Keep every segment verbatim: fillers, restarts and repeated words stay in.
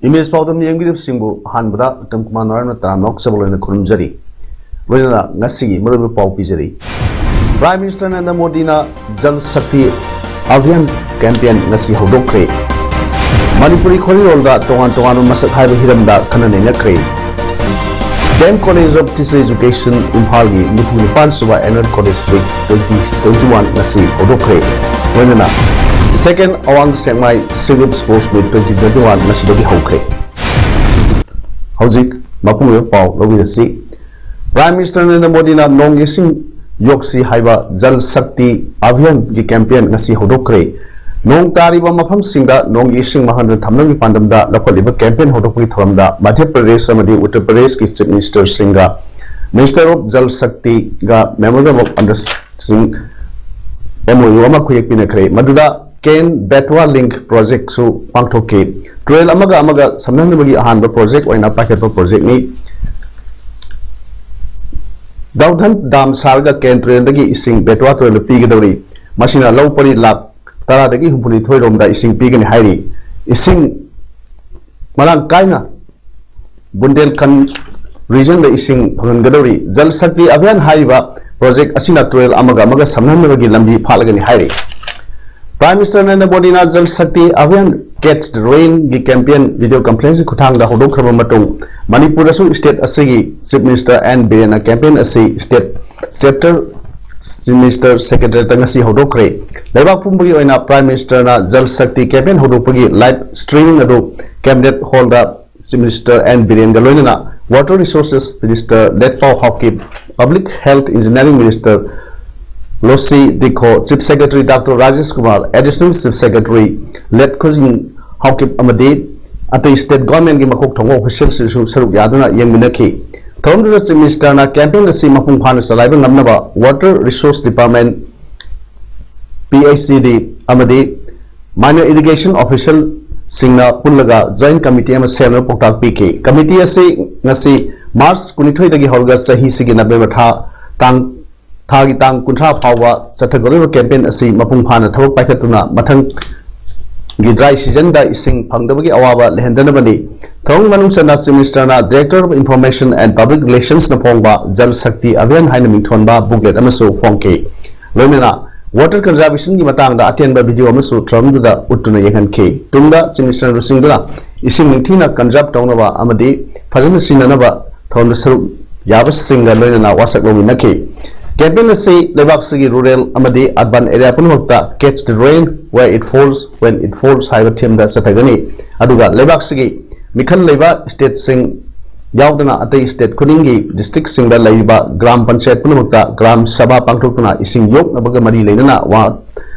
Image ꯄꯥꯎꯗꯝ ꯌꯦꯡꯕꯤꯔꯤꯕꯁꯤꯡꯕꯨ ꯑꯍꯥꯟꯕꯗ ꯎꯠꯇꯝ ꯀꯨꯃꯥꯔ ꯅꯥꯔꯥꯌꯟ ꯇꯔꯥꯝꯅ ꯑꯣꯛꯆꯕ ꯂꯣꯏꯅ ꯈꯨꯔꯨꯝꯖꯔꯤ꯫ ꯂꯣꯏꯅꯅ ꯉꯁꯤꯒꯤ ꯃꯔꯨꯑꯣꯏꯕ ꯄꯥꯎ ꯄꯤꯖꯔꯤ꯫ Prime Minister ꯅꯔꯦꯟꯗ꯭ꯔ ꯃꯣꯗꯤꯅ ꯖꯜ ꯁꯛꯇꯤ ꯑꯚꯤꯌꯥꯟ campaign ꯉꯁꯤ ꯍꯧꯗꯣꯛꯈ꯭ꯔꯦ꯫ ꯃꯅꯤꯄꯨꯔꯤ ꯈꯣꯟꯖꯦꯜꯗ ꯇꯣꯉꯥꯟ ꯇꯣꯉꯥꯟꯕ ꯃꯁꯛ ꯍꯥꯏꯕ ꯍꯤꯔꯝꯗ ꯈꯟꯅ ꯅꯩꯅꯈ꯭ꯔꯦ꯫ D.E.M College of Teacher Education ꯏꯝꯐꯥꯜꯒꯤ ꯅꯤꯐꯨ ꯅꯤꯄꯥꯟ ꯁꯨꯕ Annual College Week twenty twenty-one ꯉꯁꯤ ꯍꯧꯗꯣꯛꯈ꯭ꯔꯦ꯫ ꯂꯣꯏꯅꯅ Second ꯑꯋꯥꯡ ꯁꯦꯛꯃꯥꯏ Civic Sports Meet twenty twenty-one ꯉꯁꯤꯗꯒꯤ ꯍꯧꯈ꯭ꯔꯦ꯫ ꯍꯧꯖꯤꯛ ꯃꯄꯨꯡ ꯑꯣꯏꯕ ꯄꯥꯎ ꯂꯧꯕꯤꯔꯁꯤ꯫ Prime Minister ꯅꯔꯦꯟꯗ꯭ꯔ ꯃꯣꯗꯤꯅ ꯅꯣꯡ ꯏꯁꯤꯡ ꯌꯣꯛꯁꯤ ꯍꯥꯏꯕ ꯖꯜ ꯁꯛꯇꯤ ꯑꯚꯤꯌꯥꯟꯒꯤ campaign ꯉꯁꯤ ꯍꯧꯗꯣꯛꯈ꯭ꯔꯦ꯫ ꯅꯣꯡ ꯇꯥꯔꯤꯕ ꯃꯐꯝꯁꯤꯡꯗ ꯅꯣꯡꯒꯤ ꯏꯁꯤꯡ ꯃꯥꯡꯍꯟꯗ ꯊꯝꯅꯕꯒꯤ ꯄꯥꯟꯗꯝꯗ ꯂꯧꯈꯠꯂꯤꯕ campaign ꯍꯧꯗꯣꯛꯄꯒꯤ ꯊꯧꯔꯝꯗ ꯃꯙ꯭ꯌ ꯄ꯭ꯔꯗꯦꯁ ꯑꯃꯗꯤ ꯎꯠꯇꯔ ꯄ꯭ꯔꯗꯦꯁꯀꯤ Chief Ministerꯁꯤꯡꯒ Minister of Jal Shaktiꯒ Memorandum of Understanding, M O U, ꯑꯃ ꯈꯨꯌꯦꯛ ꯄꯤꯅꯈ꯭ꯔꯦ꯫ ꯃꯗꯨꯗ Ken Betwa Link Projectꯁꯨ ꯄꯥꯡꯊꯣꯛꯈꯤ꯫ ꯇꯨꯔꯦꯜ ꯑꯃꯒ ꯑꯃꯒ ꯁꯝꯅꯍꯟꯅꯕꯒꯤ ꯑꯍꯥꯟꯕ project ꯑꯣꯏꯅ ꯄꯥꯏꯈꯠꯄ projectꯅꯤ꯫ ꯗꯥꯎꯙꯟ dam ꯁꯥꯔꯒ Ken ꯇꯨꯔꯦꯜꯗꯒꯤ ꯏꯁꯤꯡ ꯕꯦꯠꯋꯥ ꯇꯨꯔꯦꯜꯗ ꯄꯤꯒꯗꯧꯔꯤ꯫ ꯃꯁꯤꯅ ꯂꯧ ꯄꯔꯤ ꯂꯥꯈ ꯇꯔꯥꯗꯒꯤ ꯍꯨꯝꯐꯨꯅꯤꯊꯣꯏ ꯔꯣꯝꯗ ꯏꯁꯤꯡ ꯄꯤꯒꯅꯤ ꯍꯥꯏꯔꯤ꯫ ꯏꯁꯤꯡ ꯃꯔꯥꯡ ꯀꯥꯏꯅ ꯕꯨꯟꯗꯦꯜꯈꯟ regionꯗ ꯏꯁꯤꯡ ꯐꯪꯍꯟꯒꯗꯧꯔꯤ꯫ ꯖꯜ ꯁꯛꯇꯤ ꯑꯚꯤꯌꯥꯟ ꯍꯥꯏꯔꯤꯕ project ꯑꯁꯤꯅ ꯇꯨꯔꯦꯜ ꯑꯃꯒ ꯑꯃꯒ ꯁꯝꯅꯍꯟꯅꯕꯒꯤ ꯂꯝꯕꯤ ꯐꯥꯠꯂꯒꯅꯤ ꯍꯥꯏꯔꯤ꯫ Prime Minister ꯅꯔꯦꯟꯗ꯭ꯔ ꯃꯣꯗꯤꯅ ꯖꯜ ꯁꯛꯇꯤ ꯑꯚꯤꯌꯥꯟ Catch the Rainꯒꯤ campaign video conferenceꯀꯤ ꯈꯨꯠꯊꯥꯡꯗ ꯍꯧꯗꯣꯛꯈ꯭ꯔꯕ ꯃꯇꯨꯡ, ꯃꯅꯤꯄꯨꯔꯗꯁꯨ state ꯑꯁꯤꯒꯤ Chief Minister N ꯕꯤꯔꯦꯟꯅ campaign ꯑꯁꯤ state chapter Chief Minister Secretariatꯇ ꯉꯁꯤ ꯍꯧꯗꯣꯛꯈ꯭ꯔꯦ꯫ ꯂꯩꯕꯥꯛ ꯄꯨꯝꯕꯒꯤ ꯑꯣꯏꯅ Prime Ministerꯅ ꯖꯜ ꯁꯛꯇꯤ campaign ꯍꯧꯗꯣꯛꯄꯒꯤ live streaming ꯑꯗꯨ Cabinet Hallꯗ Chief Minister N ꯕꯤꯔꯦꯟꯒ ꯂꯣꯏꯅꯅ Water Resources Minister Letpao Haokip, Public Health Engineering Minister Losii Dikho, Chief Secretary Doctor Rajesh Kumar, Additional Chief Secretary Letkhojing Haokip ꯑꯃꯗꯤ ꯑꯇꯩ state government ꯀꯤ ꯃꯀꯣꯛ ꯊꯣꯡꯕ official ꯁꯤꯡꯁꯨ ꯁꯔꯨꯛ ꯌꯥꯗꯨꯅ ꯌꯦꯡꯃꯤꯟꯅꯈꯤ꯫ ꯊꯧꯔꯝꯗꯨꯗ Chief Minister ꯅ campaign ꯑꯁꯤ ꯃꯄꯨꯡ ꯐꯥꯅ ꯆꯂꯥꯏꯕ ꯉꯝꯅꯕ Water Resource Department, P H E D ꯑꯃꯗꯤ Minor Irrigation Official ꯁꯤꯡꯅ ꯄꯨꯜꯂꯒ joint committee ꯑꯃ ꯁꯦꯝꯅꯕ ꯄꯥꯎꯇꯥꯛ ꯄꯤꯈꯤ꯫ Committee ꯑꯁꯤ ꯉꯁꯤ March ꯀꯨꯟꯅꯤꯊꯣꯏꯗꯒꯤ ꯍꯧꯔꯒ ꯆꯍꯤꯁꯤꯒꯤ November ꯊꯥ ꯇꯥꯡ ꯊꯥꯒꯤ ꯇꯥꯡ ꯀꯨꯟꯊ꯭ꯔꯥ ꯐꯥꯎꯕ ꯆꯠꯊꯒꯗꯧꯔꯤꯕ campaign ꯑꯁꯤ ꯃꯄꯨꯡ ꯐꯥꯅ ꯊꯕꯛ ꯄꯥꯏꯈꯠꯇꯨꯅ ꯃꯊꯪꯒꯤ dry season ꯗ ꯏꯁꯤꯡ ꯐꯪꯗꯕꯒꯤ ꯑꯋꯥꯕ ꯂꯩꯍꯟꯗꯅꯕꯅꯤ꯫ ꯊꯧꯔꯝ ꯃꯅꯨꯡ ꯆꯟꯅ Chief Minister ꯅ Director of Information and Public Relations ꯅ ꯐꯣꯡꯕ Jal Shakti Abhiyan ꯍꯥꯏꯅ ꯃꯤꯡꯊꯣꯟꯕ booklet ꯑꯃꯁꯨ ꯐꯣꯡꯈꯤ꯫ ꯂꯣꯏꯅꯅ water conservation ꯒꯤ ꯃꯇꯥꯡꯗ ꯑꯇꯦꯟꯕ video ꯑꯃꯁꯨ ꯊꯧꯔꯝꯗꯨꯗ ꯎꯠꯇꯨꯅ ꯌꯦꯡꯍꯟꯈꯤ꯫ ꯇꯨꯡꯗ Chief Minister ꯅ ꯂꯨꯆꯤꯡꯗꯨꯅ ꯏꯁꯤꯡ ꯅꯤꯡꯊꯤꯅ conserve ꯇꯧꯅꯕ ꯑꯃꯗꯤ ꯐꯖꯅ ꯁꯤꯖꯤꯟꯅꯅꯕ ꯊꯧꯔꯝꯗ ꯁꯔꯨꯛ ꯌꯥꯕꯁꯤꯡꯒ ꯂꯣꯏꯅꯅ ꯋꯥꯁꯛ ꯂꯧꯃꯤꯟꯅꯈꯤ꯫ Campaign ꯑꯁꯤ ꯂꯩꯕꯥꯛꯁꯤꯒꯤ rural ꯑꯃꯗꯤ urban area ꯄꯨꯝꯅꯃꯛꯇ Catch the Rain Where It Falls, When It Falls ꯍꯥꯏꯕ theme ꯗ ꯆꯠꯊꯒꯅꯤ꯫ ꯑꯗꯨꯒ ꯂꯩꯕꯥꯛꯁꯤꯒꯤ ꯃꯤꯈꯜ ꯂꯩꯕ state ꯁꯤꯡ ꯌꯥꯎꯗꯅ ꯑꯇꯩ state ꯈꯨꯗꯤꯡꯒꯤ district ꯁꯤꯡꯗ ꯂꯩꯔꯤꯕ ꯒ꯭ꯔꯥꯝ ꯄꯟꯆꯥꯌꯠ ꯄꯨꯝꯅꯃꯛꯇ ꯒ꯭ꯔꯥꯝ ꯁꯚꯥ ꯄꯥꯡꯊꯣꯛꯇꯨꯅ ꯏꯁꯤꯡ ꯌꯣꯛꯅꯕꯒ ꯃꯔꯤ ꯂꯩꯅꯅ ꯋꯥ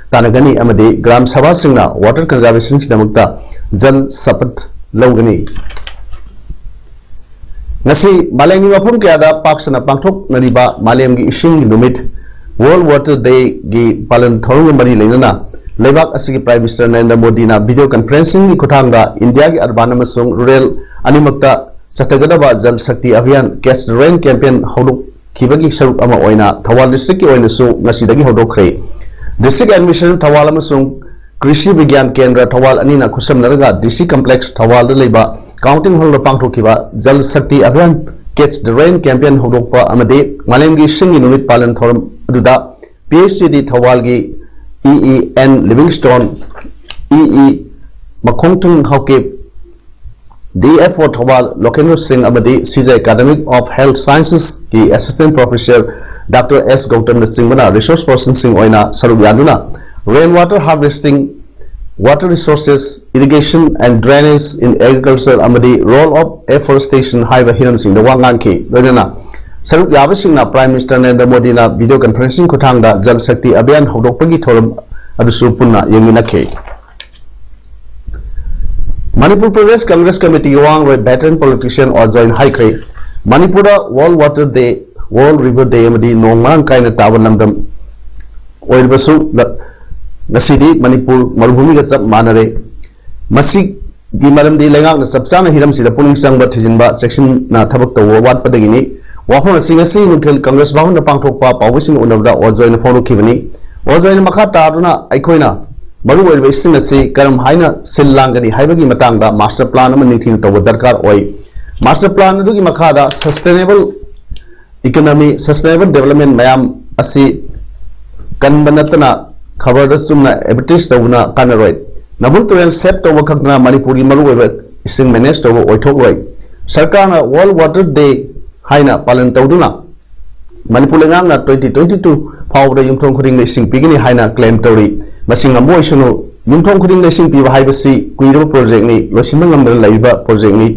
ꯇꯥꯟꯅꯒꯅꯤ ꯑꯃꯗꯤ ꯒ꯭ꯔꯥꯝ ꯁꯚꯥꯁꯤꯡꯅ water conservation ꯒꯤꯗꯃꯛꯇ Jal Shapath ꯂꯧꯒꯅꯤ꯫ ꯉꯁꯤ ꯃꯥꯂꯦꯝꯒꯤ ꯃꯐꯝ ꯀꯌꯥꯗ ꯄꯥꯛ ꯁꯟꯅ ꯄꯥꯡꯊꯣꯛꯅꯔꯤꯕ ꯃꯥꯂꯦꯝꯒꯤ ꯏꯁꯤꯡꯒꯤ ꯅꯨꯃꯤꯠ, World Water Day ꯒꯤ ꯄꯥꯂꯟ ꯊꯧꯔꯝꯒ ꯃꯔꯤ ꯂꯩꯅꯅ ꯂꯩꯕꯥꯛ ꯑꯁꯤꯒꯤ Prime Minister ꯅꯔꯦꯟꯗ꯭ꯔ ꯃꯣꯗꯤꯅ video conferencing ꯒꯤ ꯈꯨꯠꯊꯥꯡꯗ ꯏꯟꯗꯤꯌꯥꯒꯤ urban ꯑꯃꯁꯨꯡ rural ꯑꯅꯤꯃꯛꯇ ꯆꯠꯊꯒꯗꯕ Jal Shakti Abhiyan Catch the Rain campaign ꯍꯧꯗꯣꯛꯈꯤꯕꯒꯤ ꯁꯔꯨꯛ ꯑꯃ ꯑꯣꯏꯅ ꯊꯧꯕꯥꯜ district ꯀꯤ ꯑꯣꯏꯅꯁꯨ ꯉꯁꯤꯗꯒꯤ ꯍꯧꯗꯣꯛꯈ꯭ꯔꯦ꯫ District Administration ꯊꯧꯕꯥꯜ ꯑꯃꯁꯨꯡ ꯀ꯭ꯔꯤꯁꯤ ꯕꯤꯒ꯭ꯌꯥꯟ ꯀꯦꯟꯗ꯭ꯔ ꯊꯧꯕꯥꯜ ꯑꯅꯤꯅ ꯈꯨꯠꯁꯝꯅꯔꯒ D C Complex ꯊꯧꯕꯥꯜꯗ ꯂꯩꯕ Counting Hall ꯗ ꯄꯥꯡꯊꯣꯛꯈꯤꯕ Jal Shakti Abhiyan Catch the Rain campaign ꯍꯧꯗꯣꯛꯄ ꯑꯃꯗꯤ ꯃꯥꯂꯦꯝꯒꯤ ꯏꯁꯤꯡꯒꯤ ꯅꯨꯃꯤꯠ ꯄꯥꯂꯟ ꯊꯧꯔꯝ ꯑꯗꯨꯗ P H E D ꯊꯧꯕꯥꯜꯒꯤ E E N Livingstone, E E ꯃꯈꯣꯡꯊꯪ Haokip, D F O Thoubal ꯂꯣꯀꯦꯟꯗ꯭ꯔ ꯁꯤꯡ ꯑꯃꯗꯤ C J Academy of Health Sciences ꯀꯤ Assistant Professor Doctor S ꯒꯧꯇꯝꯅꯆꯤꯡꯕꯅ resource person ꯁꯤꯡ ꯑꯣꯏꯅ ꯁꯔꯨꯛ ꯌꯥꯗꯨꯅ rain water harvesting, water resources, irrigation and drainage in agriculture ꯑꯃꯗꯤ role of afforestation ꯍꯥꯏꯕ ꯍꯤꯔꯝꯁꯤꯡꯗ ꯋꯥ ꯉꯥꯡꯈꯤ꯫ ꯂꯣꯏꯅꯅ ꯁꯔꯨꯛ ꯌꯥꯕꯁꯤꯡꯅ Prime Minister ꯅꯔꯦꯟꯗ꯭ꯔ ꯃꯣꯗꯤꯅ video conferencing ꯈꯨꯠꯊꯥꯡꯗ Jal Shakti Abhiyan ꯍꯧꯗꯣꯛꯄꯒꯤ ꯊꯧꯔꯝ ꯑꯗꯨꯁꯨ ꯄꯨꯟꯅ ꯌꯦꯡꯃꯤꯟꯅꯈꯤ꯫ ꯃꯅꯤꯄꯨꯔ ꯄ꯭ꯔꯗꯦꯁ ꯀꯪꯒ꯭ꯔꯦꯁ ꯀꯃꯤꯇꯤꯒꯤ ꯋꯥ ꯉꯥꯡꯂꯣꯏ ꯚꯦꯇꯔꯟ ꯄꯣꯂꯤꯇꯤꯁꯤꯌꯟ ꯑꯣꯖꯣꯏꯅ ꯍꯥꯏꯈ꯭ꯔꯦ, ꯃꯅꯤꯄꯨꯔꯗ ꯋꯥꯔꯜ ꯋꯥꯇꯔ ꯗꯦ, ꯋꯥꯔꯜ ꯔꯤꯚꯔ ꯗꯦ ꯑꯃꯗꯤ ꯅꯣꯡ ꯃꯔꯥꯡ ꯀꯥꯏꯅ ꯇꯥꯕ ꯂꯝꯗꯝ ꯑꯣꯏꯔꯕꯁꯨ ꯉꯁꯤꯗꯤ ꯃꯅꯤꯄꯨꯔ ꯃꯔꯨꯚꯨꯃꯤꯒ ꯆꯞ ꯃꯥꯟꯅꯔꯦ꯫ ꯃꯁꯤꯒꯤ ꯃꯔꯝꯗꯤ ꯂꯩꯉꯥꯛꯅ ꯆꯞ ꯆꯥꯅ ꯍꯤꯔꯝꯁꯤꯗ ꯄꯨꯛꯅꯤꯡ ꯆꯪꯕ, ꯊꯤꯖꯤꯟꯕ, ꯆꯦꯛꯁꯤꯟꯅ ꯊꯕꯛ ꯇꯧꯕ ꯋꯥꯠꯄꯗꯒꯤꯅꯤ꯫ ꯋꯥꯐꯝ ꯑꯁꯤ ꯉꯁꯤ ꯅꯨꯡꯊꯤꯜ ꯀꯪꯒ꯭ꯔꯦꯁ ꯚꯕꯟꯗ ꯄꯥꯡꯊꯣꯛꯄ ꯄꯥꯎꯃꯤꯁꯤꯡꯒ ꯎꯅꯕꯗ ꯑꯣꯖꯣꯏꯅ ꯐꯣꯡꯗꯣꯛꯈꯤꯕꯅꯤ꯫ ꯑꯣꯖꯣꯏꯅ ꯃꯈꯥ ꯇꯥꯗꯨꯅ ꯑꯩꯈꯣꯏꯅ ꯃꯔꯨꯑꯣꯏꯔꯤꯕ ꯏꯁꯤꯡ ꯑꯁꯤ ꯀꯔꯝ ꯍꯥꯏꯅ ꯁꯤꯜ ꯂꯥꯡꯒꯅꯤ ꯍꯥꯏꯕꯒꯤ ꯃꯇꯥꯡꯗ ꯃꯥꯁꯇꯔ ꯄ꯭ꯂꯥꯟ ꯑꯃ ꯅꯤꯡꯊꯤꯅ ꯇꯧꯕ ꯗꯔꯀꯥꯔ ꯑꯣꯏ꯫ ꯃꯥꯁꯇꯔ ꯄ꯭ꯂꯥꯟ ꯑꯗꯨꯒꯤ ꯃꯈꯥꯗ ꯁꯁꯇꯦꯅꯦꯕꯜ ꯏꯀꯣꯅꯣꯃꯤ, ꯁꯁꯇꯦꯅꯦꯕꯜ ꯗꯦꯕꯂꯞꯃꯦꯟ ꯃꯌꯥꯝ ꯑꯁꯤ ꯀꯟꯕ ꯅꯠꯇꯅ ꯈꯕꯔꯗ ꯆꯨꯝꯅ ꯑꯦꯗꯚꯔꯇꯤꯁ ꯇꯧꯕꯅ ꯀꯥꯟꯅꯔꯣꯏ꯫ ꯅꯝꯕꯨꯜ ꯇꯨꯔꯦꯜ ꯁꯦꯞ ꯇꯧꯕ ꯈꯛꯇꯅ ꯃꯅꯤꯄꯨꯔꯒꯤ ꯃꯔꯨꯑꯣꯏꯕ ꯏꯁꯤꯡ ꯃꯦꯅꯦꯖ ꯇꯧꯕ ꯑꯣꯏꯊꯣꯛꯂꯣꯏ꯫ ꯁꯔꯀꯥꯔꯅ ꯋꯥꯔꯜ ꯋꯥꯇꯔ ꯗꯦ ꯍꯥꯏꯅ ꯄꯥꯂꯟ ꯇꯧꯗꯨꯅ ꯃꯅꯤꯄꯨꯔ ꯂꯩꯉꯥꯛꯅ ꯇ꯭ꯋꯦꯟꯇꯤ ꯇ꯭ꯋꯦꯟꯇꯤ ꯇꯨ ꯐꯥꯎꯕꯗ ꯌꯨꯝꯊꯣꯡ ꯈꯨꯗꯤꯡꯗ ꯏꯁꯤꯡ ꯄꯤꯒꯅꯤ ꯍꯥꯏꯅ ꯀ꯭ꯂꯦꯝ ꯇꯧꯔꯤ꯫ ꯃꯁꯤ ꯉꯝꯕ ꯑꯣꯏꯁꯅꯨ꯫ ꯌꯨꯝꯊꯣꯡ ꯈꯨꯗꯤꯡꯗ ꯏꯁꯤꯡ ꯄꯤꯕ ꯍꯥꯏꯕꯁꯤ ꯀꯨꯏꯔꯕ ꯄ꯭ꯔꯣꯖꯦꯛꯅꯤ, ꯂꯣꯏꯁꯤꯟꯕ ꯉꯝꯗꯅ ꯂꯩꯔꯤꯕ ꯄ꯭ꯔꯣꯖꯦꯛꯅꯤ꯫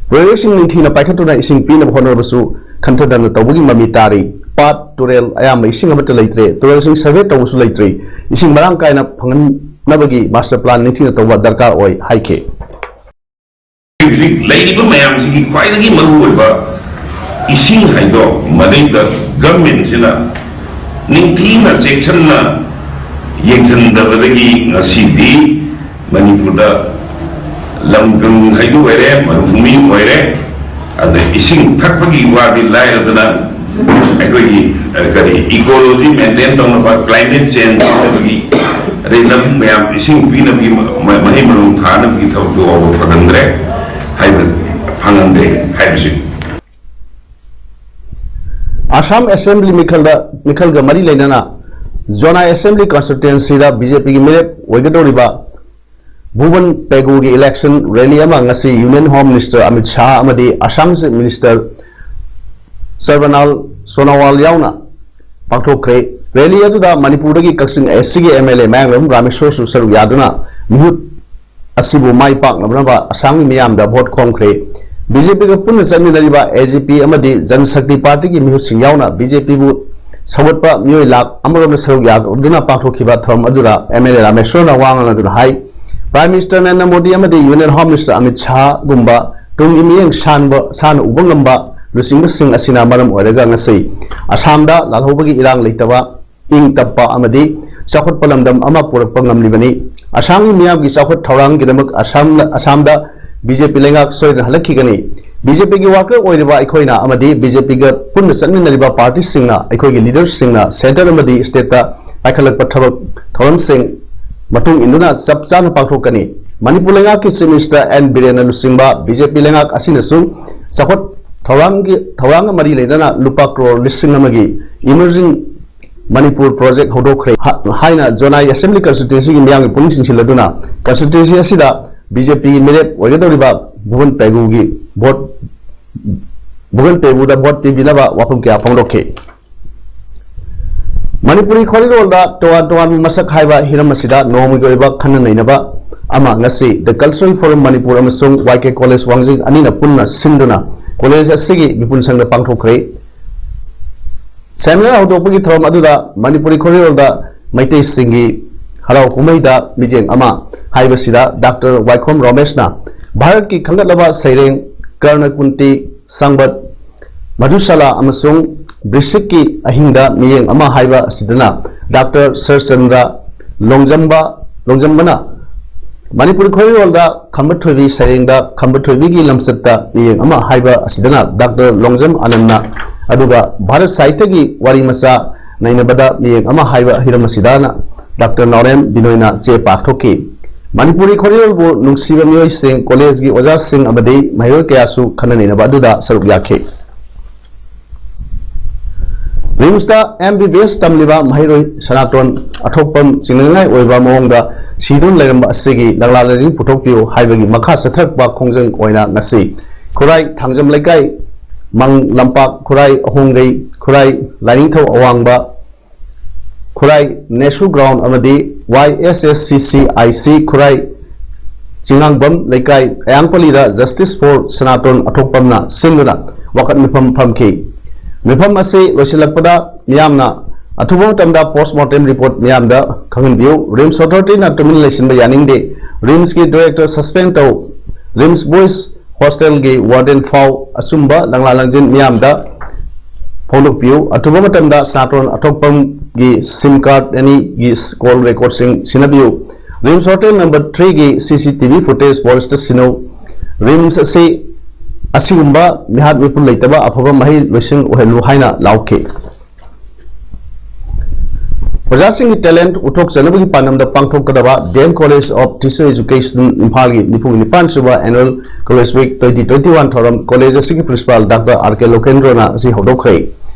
ꯄ꯭ꯔꯣꯖꯦꯛꯁꯤꯡ ꯅꯤꯡꯊꯤꯅ ꯄꯥꯏꯈꯠꯇꯨꯅ ꯏꯁꯤꯡ ꯄꯤꯅꯕ ꯍꯣꯠꯅꯔꯕꯁꯨ ꯈꯟꯊꯗꯅ ꯇꯧꯕꯒꯤ ꯃꯃꯤ ꯇꯥꯔꯤ꯫ ꯄꯥꯠ, ꯇꯨꯔꯦꯜ ꯑꯌꯥꯝꯕ ꯏꯁꯤꯡ ꯑꯃꯠꯇ ꯂꯩꯇ꯭ꯔꯦ꯫ ꯇꯨꯔꯦꯜꯁꯤꯡ ꯁꯔꯚꯦ ꯇꯧꯕꯁꯨ ꯂꯩꯇ꯭ꯔꯤ꯫ ꯏꯁꯤꯡ ꯃꯔꯥꯡ ꯀꯥꯏꯅ ꯐꯪꯍꯟꯅꯕꯒꯤ ꯃꯥꯁꯇꯔ ꯄ꯭ꯂꯥꯟ ꯅꯤꯡꯊꯤꯅ ꯇꯧꯕ ꯗꯔꯀꯥꯔ ꯑꯣꯏ ꯍꯥꯏꯈꯤ꯫ ꯍꯧꯖꯤꯛ ꯂꯩꯔꯤꯕ ꯃꯌꯥꯝꯁꯤꯒꯤ ꯈ꯭ꯋꯥꯏꯗꯒꯤ ꯃꯔꯨꯑꯣꯏꯕ ꯏꯁꯤꯡ ꯍꯥꯏꯗꯣ ꯃꯗꯩꯗ ꯒꯚꯔꯟꯃꯦꯟꯠꯁꯤꯅ ꯅꯤꯡꯊꯤꯅ ꯆꯦꯛꯁꯤꯟꯅ ꯌꯦꯡꯁꯤꯟꯗꯕꯗꯒꯤ ꯉꯁꯤꯗꯤ ꯃꯅꯤꯄꯨꯔꯗ ꯂꯝ ꯀꯪ ꯍꯥꯏꯗꯨ ꯑꯣꯏꯔꯦ, ꯃꯔꯨꯚꯨꯃꯤ ꯑꯣꯏꯔꯦ꯫ ꯑꯗ ꯏꯁꯤꯡ ꯊꯛꯄꯒꯤ ꯋꯥꯗꯤ ꯂꯥꯏꯔꯗꯅ ꯑꯩꯈꯣꯏꯒꯤ, ꯑ, ꯀꯔꯤ, ꯏꯀꯣꯂꯣꯖꯤ ꯃꯦꯟꯇꯦꯟ ꯇꯧꯅꯕ, ꯀ꯭ꯂꯥꯏꯃꯦꯠ ꯆꯦꯟꯖ ꯇꯧꯅꯕꯒꯤ, ꯑꯗꯩ ꯂꯝ ꯃꯌꯥꯝ ꯏꯁꯤꯡ ꯄꯤꯅꯕꯒꯤ ꯃ-, ꯃ-, ꯃꯍꯩ ꯃꯔꯣꯡ ꯊꯥꯅꯕꯒꯤ ꯊꯕꯛꯇꯨ ꯐꯥꯎꯕ ꯐꯪꯍꯟꯗ꯭ꯔꯦ ꯍꯥꯏꯕ, ꯐꯪꯍꯟꯗꯦ ꯍꯥꯏꯕꯁꯤ꯫ ꯑꯁꯥꯝ ꯑꯦꯁꯦꯝꯕ꯭ꯂꯤ ꯃꯤꯈꯜꯗ, ꯃꯤꯈꯜꯒ ꯃꯔꯤ ꯂꯩꯅꯅ ꯖꯣꯅꯥꯏ ꯑꯦꯁꯦꯝꯕ꯭ꯂꯤ ꯀꯟꯁꯇꯤꯇ꯭ꯋꯦꯟꯁꯤꯗ ꯕꯤ ꯖꯦ ꯄꯤꯒꯤ ꯃꯤꯔꯦꯞ ꯑꯣꯏꯒꯗꯧꯔꯤꯕ ꯚꯨꯕꯟ ꯄꯦꯒꯨꯒꯤ ꯏꯂꯦꯛꯁꯟ ꯔꯦꯂꯤ ꯑꯃ ꯉꯁꯤ union home minister Amit Shah ꯑꯃꯗꯤ ꯑꯁꯥꯝ ꯆꯤꯐ ꯃꯤꯅꯤꯁꯇꯔ ꯁꯔꯕꯥꯅꯥꯟꯗ ꯁꯣꯅꯣꯋꯥꯜ ꯌꯥꯎꯅ ꯄꯥꯡꯊꯣꯛꯈ꯭ꯔꯦ꯫ ꯔꯦꯂꯤ ꯑꯗꯨꯗ ꯃꯅꯤꯄꯨꯔꯗꯒꯤ ꯀꯛꯆꯤꯡ ꯑꯦꯁ ꯁꯤꯒꯤ ꯑꯦꯝ ꯑꯦꯜ ꯑꯦ ꯃꯌꯥꯡꯂꯝ ꯔꯥꯃꯦꯁꯣꯔꯁꯨ ꯁꯔꯨꯛ ꯌꯥꯗꯨꯅ ꯃꯤꯍꯨꯠ ꯑꯁꯤꯕꯨ ꯃꯥꯏ ꯄꯥꯛꯅꯕ ꯑꯁꯥꯝꯒꯤ ꯃꯤꯌꯥꯝꯗ ꯚꯣꯠ ꯈꯣꯝꯈ꯭ꯔꯦ꯫ ꯕꯤ ꯖꯦ ꯄꯤꯒ ꯄꯨꯟꯅ ꯆꯠꯃꯤꯟꯅꯔꯤꯕ ꯑꯦ ꯖꯦ ꯄꯤ ꯑꯃꯗꯤ ꯖꯟ ꯁꯛꯇꯤ ꯄꯥꯔꯇꯤꯒꯤ ꯃꯤꯍꯨꯠꯁꯤꯡ ꯌꯥꯎꯅ ꯕꯤ ꯖꯦ ꯄꯤꯕꯨ ꯁꯧꯒꯠꯄ ꯃꯤꯑꯣꯏ ꯂꯥꯈ ꯑꯃꯔꯣꯝꯅ ꯁꯔꯨꯛ ꯌꯥꯗꯨꯅ ꯄꯥꯡꯊꯣꯛꯈꯤꯕ ꯊꯧꯔꯝ ꯑꯗꯨꯗ ꯑꯦꯝ ꯑꯦꯜ ꯑꯦ ꯔꯥꯃꯦꯁꯣꯔꯅ ꯋꯥ ꯉꯥꯡꯗꯨꯅ ꯍꯥꯏ, Prime Minister Narendra Modi ꯑꯃꯗꯤ Union Home Minister Amit Shah ꯒꯨꯝꯕ ꯇꯨꯡꯒꯤ ꯃꯤꯠꯌꯦꯡ ꯁꯥꯟꯕ, ꯁꯥꯟꯅ ꯎꯕ ꯉꯝꯕ ꯂꯨꯆꯤꯡꯕꯁꯤꯡ ꯑꯁꯤꯅ ꯃꯔꯝ ꯑꯣꯏꯔꯒ ꯉꯁꯤ ꯑꯁꯥꯝꯗ ꯂꯥꯜꯍꯧꯕꯒꯤ ꯏꯔꯥꯡ ꯂꯩꯇꯕ, ꯏꯪ ꯇꯞꯄ ꯑꯃꯗꯤ ꯆꯥꯎꯈꯠꯄ ꯂꯝꯗꯝ ꯑꯃ ꯄꯨꯔꯛꯄ ꯉꯝꯂꯤꯕꯅꯤ꯫ ꯑꯁꯥꯝꯒꯤ ꯃꯤꯌꯥꯝꯒꯤ ꯆꯥꯎꯈꯠ ꯊꯧꯔꯥꯡꯒꯤꯗꯃꯛ ꯑꯁꯥꯝꯅ, ꯑꯁꯥꯝꯗ BJP ꯂꯩꯉꯥꯛ ꯁꯣꯏꯗꯅ ꯍꯜꯂꯛꯈꯤꯒꯅꯤ꯫ BJPꯒꯤ worker ꯑꯣꯏꯔꯤꯕ ꯑꯩꯈꯣꯏꯅ ꯑꯃꯗꯤ BJPꯒ ꯄꯨꯟꯅ ꯆꯠꯃꯤꯟꯅꯔꯤꯕ partyꯁꯤꯡꯅ, ꯑꯩꯈꯣꯏꯒꯤ leaderꯁꯤꯡꯅ centre ꯑꯃꯗꯤ stateꯇ ꯄꯥꯏꯈꯠꯂꯛꯄ ꯊꯕꯛ ꯊꯧꯔꯝꯁꯤꯡ ꯃꯇꯨꯡ ꯏꯟꯗꯨꯅ ꯆꯞ ꯆꯥꯅ ꯄꯥꯡꯊꯣꯛꯀꯅꯤ꯫ ꯃꯅꯤꯄꯨꯔ ꯂꯩꯉꯥꯛꯀꯤ Chief Minister ꯑꯦꯟ ꯕꯤꯔꯦꯟꯅ ꯂꯨꯆꯤꯡꯕ BJP ꯂꯩꯉꯥꯛ ꯑꯁꯤꯅꯁꯨ ꯆꯥꯎꯈꯠ ꯊꯧꯔꯥꯡꯒꯤ, ꯊꯧꯔꯥꯡꯒ ꯃꯔꯤ ꯂꯩꯅꯅ ꯂꯨꯄꯥ ꯀ꯭ꯔꯣꯔ ꯂꯤꯁꯤꯡ ꯑꯃꯒꯤ Emerging Manipur Project ꯍꯧꯗꯣꯛꯈ꯭ꯔꯦ ꯍꯥ-, ꯍꯥꯏꯅ ꯖꯣꯅꯥꯏ Assembly Constituencyꯒꯤ ꯃꯤꯌꯥꯝꯒꯤ ꯄꯨꯛꯅꯤꯡ ꯆꯤꯡꯁꯤꯜꯂꯗꯨꯅ constituency ꯑꯁꯤꯗ BJPꯒꯤ ꯃꯤꯔꯦꯞ ꯑꯣꯏꯒꯗꯧꯔꯤꯕ ꯚꯨꯕꯟ ꯇꯩꯕꯨꯒꯤ vote, ꯚꯨꯕꯟ ꯇꯩꯕꯨꯗ vote ꯄꯤꯕꯤꯅꯕ ꯋꯥꯐꯝ ꯀꯌꯥ ꯐꯣꯡꯗꯣꯛꯈꯤ꯫ ꯃꯅꯤꯄꯨꯔꯤ ꯈꯣꯔꯤꯂꯣꯟꯗ ꯇꯣꯉꯥꯟ ꯇꯣꯉꯥꯟꯕ ꯃꯁꯛ ꯍꯥꯏꯕ ꯍꯤꯔꯝ ꯑꯁꯤꯗ ꯅꯣꯡꯃꯒꯤ ꯑꯣꯏꯕ ꯈꯟꯅ ꯅꯩꯅꯕ ꯑꯃ ꯉꯁꯤ The Cultural Forum ꯃꯅꯤꯄꯨꯔ ꯑꯃꯁꯨꯡ YK College ꯋꯥꯡꯖꯤꯡ ꯑꯅꯤꯅ ꯄꯨꯟꯅ ꯁꯤꯟꯗꯨꯅ college ꯑꯁꯤꯒꯤ ꯃꯤꯄꯨꯟꯁꯪꯗ ꯄꯥꯡꯊꯣꯛꯈ꯭ꯔꯦ꯫ Seminar ꯍꯧꯗꯣꯛꯄꯒꯤ ꯊꯧꯔꯝ ꯑꯗꯨꯗ ꯃꯅꯤꯄꯨꯔꯤ ꯈꯣꯔꯤꯂꯣꯟꯗ ꯃꯩꯇꯩꯁꯤꯡꯒꯤ ꯍꯔꯥꯎ ꯀꯨꯝꯍꯩꯗ ꯃꯤꯠꯌꯦꯡ ꯑꯃ ꯍꯥꯏꯕꯁꯤꯗ ꯗꯥꯛꯇꯔ ꯋꯥꯏꯈꯣꯝ ꯔꯣꯃꯦꯁꯅ ꯚꯥꯔꯠꯀꯤ ꯈꯟꯒꯠꯂꯕ ꯁꯩꯔꯦꯡ ꯀꯔꯅ ꯀꯨꯟꯇꯤ ꯁꯥꯡꯕꯠ ꯃꯙꯨꯁꯥꯂꯥ ꯑꯃꯁꯨꯡ ꯕ꯭ꯔꯤꯁꯤꯛꯀꯤ ꯑꯍꯤꯡꯗ ꯃꯤꯠꯌꯦꯡ ꯑꯃ ꯍꯥꯏꯕ ꯑꯁꯤꯗꯅ ꯗꯥꯛꯇꯔ ꯁꯔꯆꯟꯗ꯭ꯔ ꯂꯣꯡꯖꯝꯕ, ꯂꯣꯡꯖꯝꯕꯅ ꯃꯅꯤꯄꯨꯔꯤ ꯈꯣꯔꯤꯂꯣꯟꯗ ꯈꯝꯕ ꯊꯣꯏꯕꯤ ꯁꯩꯔꯦꯡꯗ ꯈꯝꯕ ꯊꯣꯏꯕꯤꯒꯤ ꯂꯝꯆꯠꯇ ꯃꯤꯠꯌꯦꯡ ꯑꯃ ꯍꯥꯏꯕ ꯑꯁꯤꯗꯅ ꯗꯥꯛꯇꯔ ꯂꯣꯡꯖꯝ ꯑꯥꯅꯟꯗꯅ, ꯑꯗꯨꯒ ꯚꯥꯔꯠ ꯁꯥꯍꯤꯇ꯭ꯌꯒꯤ ꯋꯥꯔꯤ ꯃꯆꯥ ꯅꯩꯅꯕꯗ ꯃꯤꯠꯌꯦꯡ ꯑꯃ ꯍꯥꯏꯕ ꯍꯤꯔꯝ ꯑꯁꯤꯗꯅ ꯗꯥꯛꯇꯔ ꯅꯥꯎꯔꯦꯝ ꯕꯤꯅꯣꯏꯅ ꯆꯦ ꯄꯥꯛꯊꯣꯛꯈꯤ꯫ ꯃꯅꯤꯄꯨꯔꯤ ꯈꯣꯔꯤꯂꯣꯟꯕꯨ ꯅꯨꯡꯁꯤꯕ ꯃꯤꯑꯣꯏꯁꯤꯡ, college ꯒꯤ ꯑꯣꯖꯥꯁꯤꯡ ꯑꯃꯗꯤ ꯃꯍꯩꯔꯣꯏ ꯀꯌꯥꯁꯨ ꯈꯟꯅ ꯅꯩꯅꯕ ꯑꯗꯨꯗ ꯁꯔꯨꯛ ꯌꯥꯈꯤ꯫ ꯔꯤꯝꯁꯇ MBBS ꯇꯝꯂꯤꯕ ꯃꯍꯩꯔꯣꯏ ꯁꯅꯥꯇꯣꯟ ꯑꯊꯣꯛꯄꯝ ꯆꯤꯡꯅꯅꯤꯡꯉꯥꯏ ꯑꯣꯏꯕ ꯃꯑꯣꯡꯗ ꯁꯤꯗꯨꯅ ꯂꯩꯔꯝꯕ ꯑꯁꯤꯒꯤ ꯂꯪꯂꯥ ꯂꯥꯏꯖꯤꯡ ꯄꯨꯊꯣꯛꯄꯤꯌꯨ ꯍꯥꯏꯕꯒꯤ ꯃꯈꯥ ꯆꯠꯊꯔꯛꯄ ꯈꯣꯡꯖꯪ ꯑꯣꯏꯅ ꯉꯁꯤ ꯈꯨꯔꯥꯏ ꯊꯥꯡꯖꯝ ꯂꯩꯀꯥꯏ, ꯃꯪ ꯂꯝꯄꯥꯛ, ꯈꯨꯔꯥꯏ ꯑꯍꯣꯡꯒꯩ, ꯈꯨꯔꯥꯏ ꯂꯥꯏꯅꯤꯡꯊꯧ ꯑꯋꯥꯡꯕ, ꯈꯨꯔꯥꯏ ꯅꯦꯁꯨ ground ꯑꯃꯗꯤ YSSCCIC ꯈꯨꯔꯥꯏ ꯆꯤꯉꯥꯡꯕꯝ ꯂꯩꯀꯥꯏ ꯑꯌꯥꯡꯄꯜꯂꯤꯗ Justice for ꯁꯅꯥꯇꯣꯟ ꯑꯊꯣꯛꯄꯝꯅ ꯁꯤꯟꯗꯨꯅ ꯋꯥꯀꯠ ꯃꯤꯐꯝ ꯐꯝꯈꯤ꯫ ꯃꯤꯐꯝ ꯑꯁꯤ ꯂꯣꯏꯁꯤꯜꯂꯛꯄꯗ ꯃꯤꯌꯥꯝꯅ ꯑꯊꯨꯕ ꯃꯇꯝꯗ post mortem report ꯃꯤꯌꯥꯝꯗ ꯈꯪꯍꯟꯕꯤꯌꯨ꯫ RIMS authority ꯅ ꯇꯨꯃꯤꯟ ꯂꯩꯁꯤꯟꯕ ꯌꯥꯅꯤꯡꯗꯦ꯫ ꯔꯤꯝꯁꯀꯤ ꯗꯥꯏꯔꯦꯛꯇꯔ ꯁꯁꯄꯦꯟ ꯇꯧ꯫ ꯔꯤꯝꯁ ꯕꯣꯏꯁ ꯍꯣꯁꯇꯦꯜꯒꯤ ꯋꯥꯔꯗꯦꯟ ꯐꯥꯎ꯫ ꯑꯆꯨꯝꯕ ꯂꯪꯂꯥ ꯂꯪꯖꯤꯟ ꯃꯤꯌꯥꯝꯗ ꯐꯣꯡꯗꯣꯛꯄꯤꯌꯨ꯫ ꯑꯊꯨꯕ ꯃꯇꯝꯗ ꯁꯅꯥꯇꯣꯟ ꯑꯊꯣꯛꯄꯝꯒꯤ ꯁꯤꯝ ꯀꯥꯔꯗ ꯑꯅꯤꯒꯤ ꯀꯣꯜ ꯔꯦꯀꯣꯔꯗꯁꯤꯡ ꯁꯤꯟꯅꯕꯤꯌꯨ꯫ ꯔꯤꯝꯁ ꯍꯣꯇꯦꯜ ꯅꯝꯕꯔ ꯊ꯭ꯔꯤꯒꯤ C C T V footage ꯄꯣꯂꯤꯁꯇ ꯁꯤꯟꯅꯧ꯫ ꯔꯤꯝꯁ ꯑꯁꯤ ꯑꯁꯤꯒꯨꯝꯕ ꯃꯤꯍꯥꯠ ꯃꯤꯄꯨꯟ ꯂꯩꯇꯕ ꯑꯐꯕ ꯃꯍꯩ ꯂꯣꯏꯁꯪ ꯑꯣꯏꯍꯜꯂꯨ ꯍꯥꯏꯅ ꯂꯥꯎꯈꯤ꯫ ꯑꯣꯖꯥꯁꯤꯡꯒꯤ ꯇꯦꯂꯦꯟꯠ ꯎꯠꯊꯣꯛꯆꯅꯕꯒꯤ ꯄꯥꯟꯗꯝꯗ ꯄꯥꯡꯊꯣꯛꯀꯗꯕ ꯗꯤ M college of teacher education ꯏꯝꯐꯥꯜꯒꯤ ꯅꯤꯐꯨ ꯅꯤꯄꯥꯟ ꯁꯨꯕ annual college week twenty twenty one ꯊꯧꯔꯝ ꯀꯣꯂꯦꯖ ꯑꯁꯤꯒꯤ ꯄ꯭ꯔꯤꯟꯁꯤꯄꯥꯜ ꯗꯥꯛꯇꯔ ꯑꯥꯔ ꯀꯦ ꯂꯣꯀꯦꯟꯗ꯭ꯔꯣꯅ ꯑꯁꯤ ꯍꯧꯗꯣꯛꯈ꯭ꯔꯦ꯫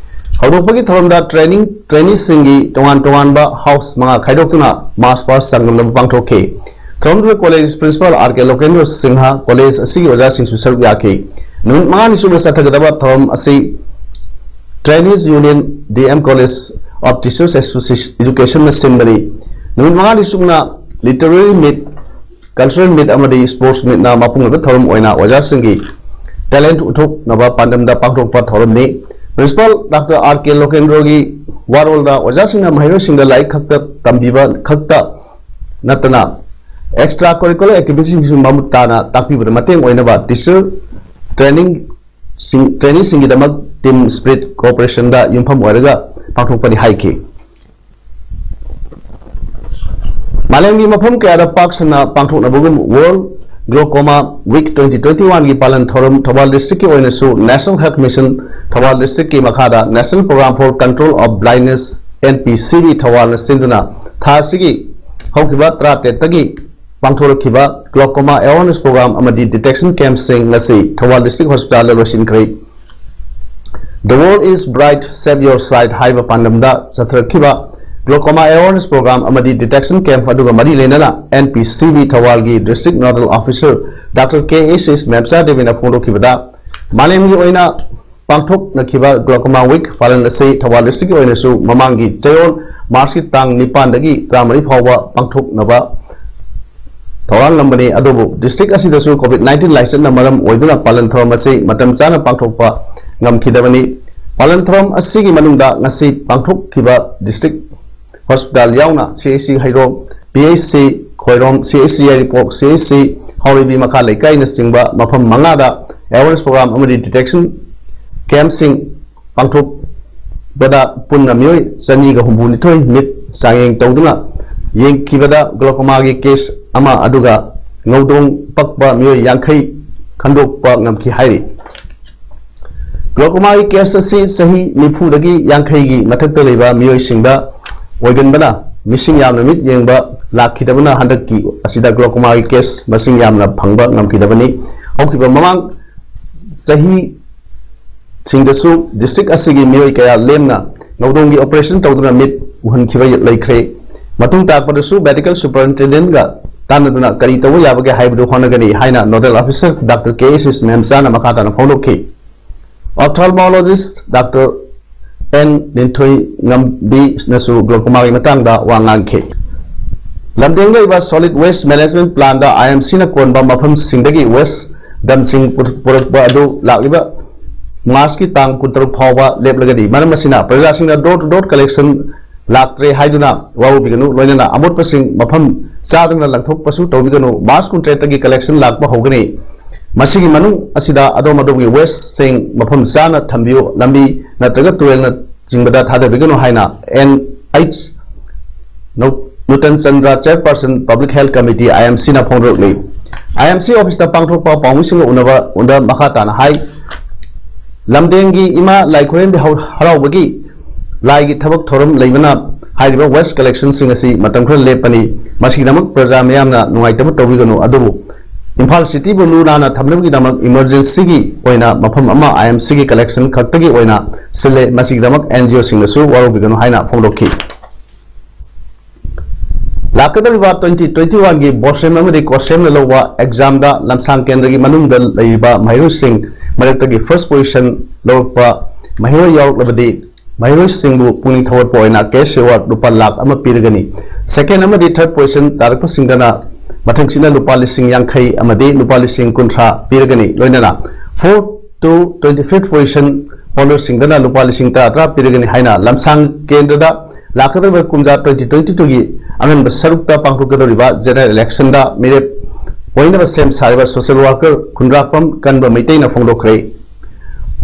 ꯍꯧꯗꯣꯛꯄꯒꯤ ꯊꯧꯔꯝꯗ ꯇ꯭ꯔꯦꯅꯤꯡ ꯇ꯭ꯔꯦꯅꯤꯁꯤꯡꯒꯤ ꯇꯣꯉꯥꯟ ꯇꯣꯉꯥꯟꯕ ꯍꯥꯎꯁ ꯃꯉꯥ ꯈꯥꯏꯗꯣꯛꯇꯨꯅ ꯃꯥꯔꯆ ꯄꯥꯁ ꯆꯥꯡꯗꯝꯅꯕ ꯄꯥꯡꯊꯣꯛꯈꯤ꯫ ꯊꯧꯔꯝꯗꯨꯗ ꯀꯣꯂꯦꯖ ꯄ꯭ꯔꯤꯟꯁꯤꯄꯥꯜ ꯑꯥꯔ ꯀꯦ ꯂꯣꯀꯦꯟꯗ꯭ꯔꯣ ꯁꯤꯡꯍ, ꯀꯣꯂꯦꯖ ꯑꯁꯤꯒꯤ ꯑꯣꯖꯥꯁꯤꯡꯁꯨ ꯁꯔꯨꯛ ꯌꯥꯈꯤ꯫ ꯅꯨꯃꯤꯠ ꯃꯉꯥꯅꯤ ꯆꯨꯞꯅ ꯆꯠꯊꯒꯗꯕ ꯊꯧꯔꯝ ꯑꯁꯤ trainees union D M college of teachers ꯑꯦꯖꯨꯀꯦꯁꯟꯅ ꯁꯤꯟꯕꯅꯤ꯫ ꯅꯨꯃꯤꯠ ꯃꯉꯥꯅꯤ ꯆꯨꯞꯅ ꯂꯤꯇꯔꯦꯔꯤ ꯃꯤꯠ, ꯀꯜꯆꯔꯦꯜ ꯃꯤꯠ ꯑꯃꯗꯤ ꯁ꯭ꯄꯣꯔꯠꯁ ꯃꯤꯠꯅ ꯃꯄꯨꯡ ꯑꯣꯏꯕ ꯊꯧꯔꯝ ꯑꯣꯏꯅ ꯑꯣꯖꯥꯁꯤꯡꯒꯤ ꯇꯦꯂꯦꯟꯠ ꯎꯠꯊꯣꯛꯅꯕ ꯄꯥꯟꯗꯝꯗ ꯄꯥꯡꯊꯣꯛꯄ ꯊꯧꯔꯝꯅꯤ꯫ ꯄ꯭ꯔꯤꯟꯁꯤꯄꯥꯜ ꯗꯥꯛꯇꯔ ꯑꯥꯔ ꯀꯦ ꯂꯣꯀꯦꯟꯗ꯭ꯔꯣꯒꯤ ꯋꯥꯔꯣꯜꯗ ꯑꯣꯖꯥꯁꯤꯡꯅ ꯃꯍꯩꯔꯣꯏꯁꯤꯡꯗ ꯂꯥꯏꯔꯤꯛ ꯈꯛꯇ ꯇꯝꯕꯤꯕ ꯈꯛꯇ ꯅꯠꯇꯅ ꯑꯦꯛꯁꯇ꯭ꯔꯥ ꯀꯔꯤꯀꯨꯂꯔ ꯑꯦꯛꯇꯤꯚꯤꯇꯤꯁꯤꯡꯁꯨ ꯃꯃꯨꯠ ꯇꯥꯅ ꯇꯥꯛꯄꯤꯕꯗ ꯃꯇꯦꯡ ꯑꯣꯏꯅꯕ ꯇꯤꯆꯔ ꯇ꯭ꯔꯦꯅꯤꯡ ꯁꯤꯡ, ꯇ꯭ꯔꯦꯅꯤꯁꯤꯡꯒꯤꯗꯃꯛ ꯇꯤꯝ ꯁ꯭ꯄꯤꯔꯤꯠ ꯀꯣꯑꯣꯄꯔꯦꯁꯟꯗ ꯌꯨꯝꯐꯝ ꯑꯣꯏꯔꯒ ꯄꯥꯡꯊꯣꯛꯄꯅꯤ ꯍꯥꯏꯈꯤ꯫ ꯃꯥꯂꯦꯝꯒꯤ ꯃꯐꯝ ꯀꯌꯥꯗ ꯄꯥꯛ ꯁꯟꯅ ꯄꯥꯡꯊꯣꯛꯅꯕꯒꯨꯝ World Glaucoma Week twenty twenty-one ꯒꯤ ꯄꯥꯂꯟ ꯊꯧꯔꯝ ꯊꯧꯕꯥꯜ ꯗꯤꯁꯇ꯭ꯔꯤꯛꯀꯤ ꯑꯣꯏꯅꯁꯨ National Health Mission ꯊꯧꯕꯥꯜ ꯗꯤꯁꯇ꯭ꯔꯤꯛꯀꯤ ꯃꯈꯥꯗ National Program for Control of Blindness, N P C B, ꯊꯧꯕꯥꯜꯅ ꯁꯤꯟꯗꯨꯅ ꯊꯥ ꯑꯁꯤꯒꯤ ꯍꯧꯈꯤꯕ ꯇꯔꯥꯇꯔꯦꯠꯇꯒꯤ ꯄꯥꯡꯊꯣꯔꯛꯈꯤꯕ glaucoma awareness program ꯑꯃꯗꯤ detection campꯁꯤꯡ ꯉꯁꯤ ꯊꯧꯕꯥꯜ ꯗꯤꯁꯇ꯭ꯔꯤꯛ ꯍꯣꯁꯄꯤꯇꯥꯜꯗ ꯂꯣꯏꯁꯤꯟꯈ꯭ꯔꯦ꯫ The World is Bright, Save Your Sight ꯍꯥꯏꯕ ꯄꯥꯟꯗꯝꯗ ꯆꯠꯊꯔꯛꯈꯤꯕ glaucoma awareness program ꯑꯃꯗꯤ detection camp ꯑꯗꯨꯒ ꯃꯔꯤ ꯂꯩꯅꯅ N P C B ꯊꯧꯕꯥꯜꯒꯤ District Nodal Officer Doctor K S S ꯃꯦꯝꯆꯥ ꯗꯦꯕꯤꯅ ꯐꯣꯡꯗꯣꯛꯈꯤꯕꯗ, ꯃꯥꯂꯦꯝꯒꯤ ꯑꯣꯏꯅ ꯄꯥꯡꯊꯣꯛꯅꯈꯤꯕ glaucoma week ꯄꯥꯂꯟ ꯑꯁꯤ ꯊꯧꯕꯥꯜ ꯗꯤꯁꯇ꯭ꯔꯤꯛꯀꯤ ꯑꯣꯏꯅꯁꯨ ꯃꯃꯥꯡꯒꯤ ꯆꯌꯣꯜ ꯃꯥꯔꯆꯀꯤ ꯇꯥꯡ ꯅꯤꯄꯥꯟꯗꯒꯤ ꯇꯔꯥꯃꯔꯤ ꯐꯥꯎꯕ ꯄꯥꯡꯊꯣꯛꯅꯕ ꯊꯧꯔꯥꯡꯂꯝꯕꯅꯤ꯫ ꯑꯗꯨꯕꯨ ꯗꯤꯁꯇ꯭ꯔꯤꯛ ꯑꯁꯤꯗꯁꯨ COVID nineteen ꯂꯥꯏꯆꯠꯅ ꯃꯔꯝ ꯑꯣꯏꯗꯨꯅ ꯄꯥꯂꯟ ꯊꯧꯔꯝ ꯑꯁꯤ ꯃꯇꯝ ꯆꯥꯅ ꯄꯥꯡꯊꯣꯛꯄ ꯉꯝꯈꯤꯗꯕꯅꯤ꯫ ꯄꯥꯂꯟ ꯊꯧꯔꯝ ꯑꯁꯤꯒꯤ ꯃꯅꯨꯡꯗ ꯉꯁꯤ ꯄꯥꯡꯊꯣꯛꯈꯤꯕ ꯗꯤꯁꯇ꯭ꯔꯤꯛ ꯍꯣꯁꯄꯤꯇꯥꯜ ꯌꯥꯎꯅ C H C ꯍꯩꯔꯣꯛ, P H C ꯈꯣꯏꯔꯣꯝ ꯁꯤ ꯑꯩꯆ ꯁꯤ, ꯌꯥꯏꯔꯤꯄꯣꯛ ꯁꯤ ꯑꯩꯆ ꯁꯤ, ꯍꯥꯎꯔꯩꯕꯤ ꯃꯈꯥ ꯂꯩꯀꯥꯏꯅꯆꯤꯡꯕ ꯃꯐꯝ ꯃꯉꯥꯗ awareness program ꯑꯃꯗꯤ detection campꯁꯤꯡ ꯄꯥꯡꯊꯣꯛꯄꯗ ꯄꯨꯟꯅ ꯃꯤꯑꯣꯏ ꯆꯅꯤꯒ ꯍꯨꯝꯐꯨꯅꯤꯊꯣꯏ ꯃꯤꯠ ꯆꯥꯡꯌꯦꯡ ꯇꯧꯗꯨꯅ ꯌꯦꯡꯈꯤꯕꯗ glaucomaꯒꯤ case ꯑꯃ ꯑꯗꯨꯒ ꯉꯧꯗꯣꯡ ꯄꯛꯄ ꯃꯤꯑꯣꯏ ꯌꯥꯡꯈꯩ ꯈꯟꯗꯣꯛꯄ ꯉꯝꯈꯤ ꯍꯥꯏꯔꯤ꯫ glaucomaꯒꯤ case ꯑꯁꯤ ꯆꯍꯤ ꯅꯤꯐꯨꯗꯒꯤ ꯌꯥꯡꯈꯩꯒꯤ ꯃꯊꯛꯇ ꯂꯩꯕ ꯃꯤꯑꯣꯏꯁꯤꯡꯗ ꯑꯣꯏꯒꯟꯕꯅ ꯃꯤꯁꯤꯡ ꯌꯥꯝꯅ ꯃꯤꯠ ꯌꯦꯡꯕ ꯂꯥꯛꯈꯤꯗꯕꯅ ꯍꯟꯗꯛꯀꯤ ꯑꯁꯤꯗ glaucomaꯒꯤ case ꯃꯁꯤꯡ ꯌꯥꯝꯅ ꯐꯪꯕ ꯉꯝꯈꯤꯗꯕꯅꯤ꯫ ꯍꯧꯈꯤꯕ ꯃꯃꯥꯡ ꯆꯍꯤꯁꯤꯡꯗꯁꯨ district ꯑꯁꯤꯒꯤ ꯃꯤꯑꯣꯏ ꯀꯌꯥ ꯂꯦꯝꯅ ꯉꯧꯗꯣꯡꯒꯤ operation ꯇꯧꯗꯨꯅ ꯃꯤꯠ ꯎꯍꯟꯈꯤꯕ ꯂꯩꯈ꯭ꯔꯦ꯫ ꯃꯇꯨꯡ ꯇꯥꯔꯛꯄꯗꯁꯨ medical superintendentꯒ ꯇꯥꯟꯅꯗꯨꯅ ꯀꯔꯤ ꯇꯧꯕ ꯌꯥꯕꯒꯦ ꯍꯥꯏꯕꯗꯨ ꯍꯣꯠꯅꯒꯅꯤ ꯍꯥꯏꯅ nodal officer doctor K S S ꯃꯦꯝꯆꯥꯅ ꯃꯈꯥ ꯇꯥꯅ ꯐꯣꯡꯗꯣꯛꯈꯤ꯫ ophthalmologist doctor N ꯅꯤꯡꯊꯣꯏꯉꯝꯕꯤꯅꯁꯨ glaucomaꯒꯤ ꯃꯇꯥꯡꯗ ꯋꯥ ꯉꯥꯡꯈꯤ꯫ ꯂꯝꯗꯦꯡꯗ ꯂꯩꯕ solid waste management plantꯗ I M Cꯅ ꯀꯣꯟꯕ ꯃꯐꯝꯁꯤꯡꯗꯒꯤ waste dumpꯁꯤꯡ ꯄꯨꯔꯛꯄ ꯑꯗꯨ ꯂꯥꯛꯂꯤꯕ Marchꯀꯤ ꯇꯥꯡ ꯀꯨꯟꯇꯔꯨꯛ ꯐꯥꯎꯕ ꯂꯦꯞꯂꯒꯅꯤ꯫ ꯃꯔꯝ ꯑꯁꯤꯅ ꯄ꯭ꯔꯖꯥꯁꯤꯡꯅ door to door collection ꯂꯥꯛꯇ꯭ꯔꯦ ꯍꯥꯏꯗꯨꯅ ꯋꯥꯔꯧꯕꯤꯒꯅꯨ, ꯂꯣꯏꯅꯅ ꯑꯃꯣꯠꯄꯁꯤꯡ ꯃꯐꯝ ꯆꯥꯗꯅ ꯂꯪꯊꯣꯛꯄꯁꯨ ꯇꯧꯕꯤꯒꯅꯨ꯫ March ꯀꯨꯟꯇꯔꯦꯠꯇꯒꯤ collection ꯂꯥꯛꯄ ꯍꯧꯒꯅꯤ꯫ ꯃꯁꯤꯒꯤ ꯃꯅꯨꯡ ꯑꯁꯤꯗ ꯑꯗꯣꯝ ꯑꯗꯣꯝꯒꯤ wasteꯁꯤꯡ ꯃꯐꯝ ꯆꯥꯅ ꯊꯝꯕꯤꯌꯨ, ꯂꯝꯕꯤ ꯅꯠꯇ꯭ꯔꯒ ꯇꯨꯔꯦꯜꯅꯆꯤꯡꯕꯗ ꯊꯥꯗꯕꯤꯒꯅꯨ ꯍꯥꯏꯅ N H ꯅꯨ-, ꯅꯨꯇꯟ Chandra, chairperson Public Health Committee, I M Cꯅ ꯐꯣꯡꯗꯣꯔꯛꯂꯤ꯫ I M C officeꯇ ꯄꯥꯡꯊꯣꯛꯄ ꯄꯥꯎꯃꯤꯁꯤꯡꯒ ꯎꯅꯕ, ꯎꯅꯕ ꯃꯈꯥ ꯇꯥꯅ ꯍꯥꯏ꯫ ꯂꯝꯗꯦꯡꯒꯤ ꯏꯃꯥ ꯂꯥꯏ ꯈꯨꯔꯦꯝꯕꯤ ꯍꯧ-, ꯍꯔꯥꯎꯕꯒꯤ ꯂꯥꯏꯒꯤ ꯊꯕꯛ ꯊꯧꯔꯝ ꯂꯩꯕꯅ ꯍꯥꯏꯔꯤꯕ waste collectionꯁꯤꯡ ꯑꯁꯤ ꯃꯇꯝ ꯈꯔ ꯂꯦꯞꯄꯅꯤ꯫ ꯃꯁꯤꯒꯤꯗꯃꯛ ꯄ꯭ꯔꯖꯥ ꯃꯤꯌꯥꯝꯅ ꯅꯨꯡꯉꯥꯏꯇꯕ ꯇꯧꯕꯤꯒꯅꯨ, ꯑꯗꯨꯕꯨ ꯏꯝꯐꯥꯜ cityꯕꯨ ꯂꯨ ꯅꯥꯟꯅ ꯊꯝꯅꯕꯒꯤꯗꯃꯛ emergencyꯒꯤ ꯑꯣꯏꯅ ꯃꯐꯝ ꯑꯃ I M Cꯒꯤ collection ꯈꯛꯇꯒꯤ ꯑꯣꯏꯅ ꯁꯤꯜꯂꯦ꯫ ꯃꯁꯤꯒꯤꯗꯃꯛ N G Oꯁꯤꯡꯅꯁꯨ ꯋꯥꯔꯧꯕꯤꯒꯅꯨ ꯍꯥꯏꯅ ꯐꯣꯡꯗꯣꯛꯈꯤ꯫ ꯂꯥꯛꯀꯗꯧꯔꯤꯕ twenty twenty-oneꯒꯤ BOSEM ꯑꯃꯗꯤ COSEMꯅ ꯂꯧꯕ examꯗ ꯂꯝꯁꯥꯡ ꯀꯦꯟꯗ꯭ꯔꯒꯤ ꯃꯅꯨꯡꯗ ꯂꯩꯔꯤꯕ ꯃꯍꯩꯔꯣꯏꯁꯤꯡ ꯃꯔꯛꯇꯒꯤ first position ꯂꯧꯔꯛꯄ ꯃꯍꯩꯔꯣꯏ ꯌꯥꯎꯔꯛꯂꯕꯗꯤ ꯃꯍꯩꯔꯣꯏꯁꯤꯡꯕꯨ ꯄꯨꯛꯅꯤꯡ ꯊꯧꯒꯠꯄ ꯑꯣꯏꯅ cash reward ꯂꯨꯄꯥ ꯂꯥꯈ ꯑꯃ ꯄꯤꯔꯒꯅꯤ꯫ Second ꯑꯃꯗꯤ third position ꯇꯥꯔꯛꯄꯁꯤꯡꯗꯅ ꯃꯊꯪꯁꯤꯠꯅ ꯂꯨꯄꯥ ꯂꯤꯁꯤꯡ ꯌꯥꯡꯈꯩ ꯑꯃꯗꯤ ꯂꯨꯄꯥ ꯂꯤꯁꯤꯡ ꯀꯨꯟꯊ꯭ꯔꯥ ꯄꯤꯔꯒꯅꯤ꯫ ꯂꯣꯏꯅꯅ fourth to twenty-fifth position holderꯁꯤꯡꯗꯅ ꯂꯨꯄꯥ ꯂꯤꯁꯤꯡ ꯇꯔꯥ ꯇꯔꯥ ꯄꯤꯔꯒꯅꯤ ꯍꯥꯏꯅ ꯂꯝꯁꯥꯡ ꯀꯦꯟꯗ꯭ꯔꯗ ꯂꯥꯛꯀꯗꯧꯔꯤꯕ ꯀꯨꯝꯖꯥ twenty twenty-twoꯒꯤ ꯑꯉꯟꯕ ꯁꯔꯨꯛꯇ ꯄꯥꯡꯊꯣꯛꯀꯗꯧꯔꯤꯕ general election ꯗ ꯃꯤꯔꯦꯞ ꯑꯣꯏꯅꯕ ꯁꯦꯝ ꯁꯥꯔꯤꯕ social worker ꯈꯨꯟꯗ꯭ꯔꯥꯛꯄꯝ ꯀꯟꯕ ꯃꯩꯇꯩꯅ ꯐꯣꯡꯗꯣꯛꯈ꯭ꯔꯦ꯫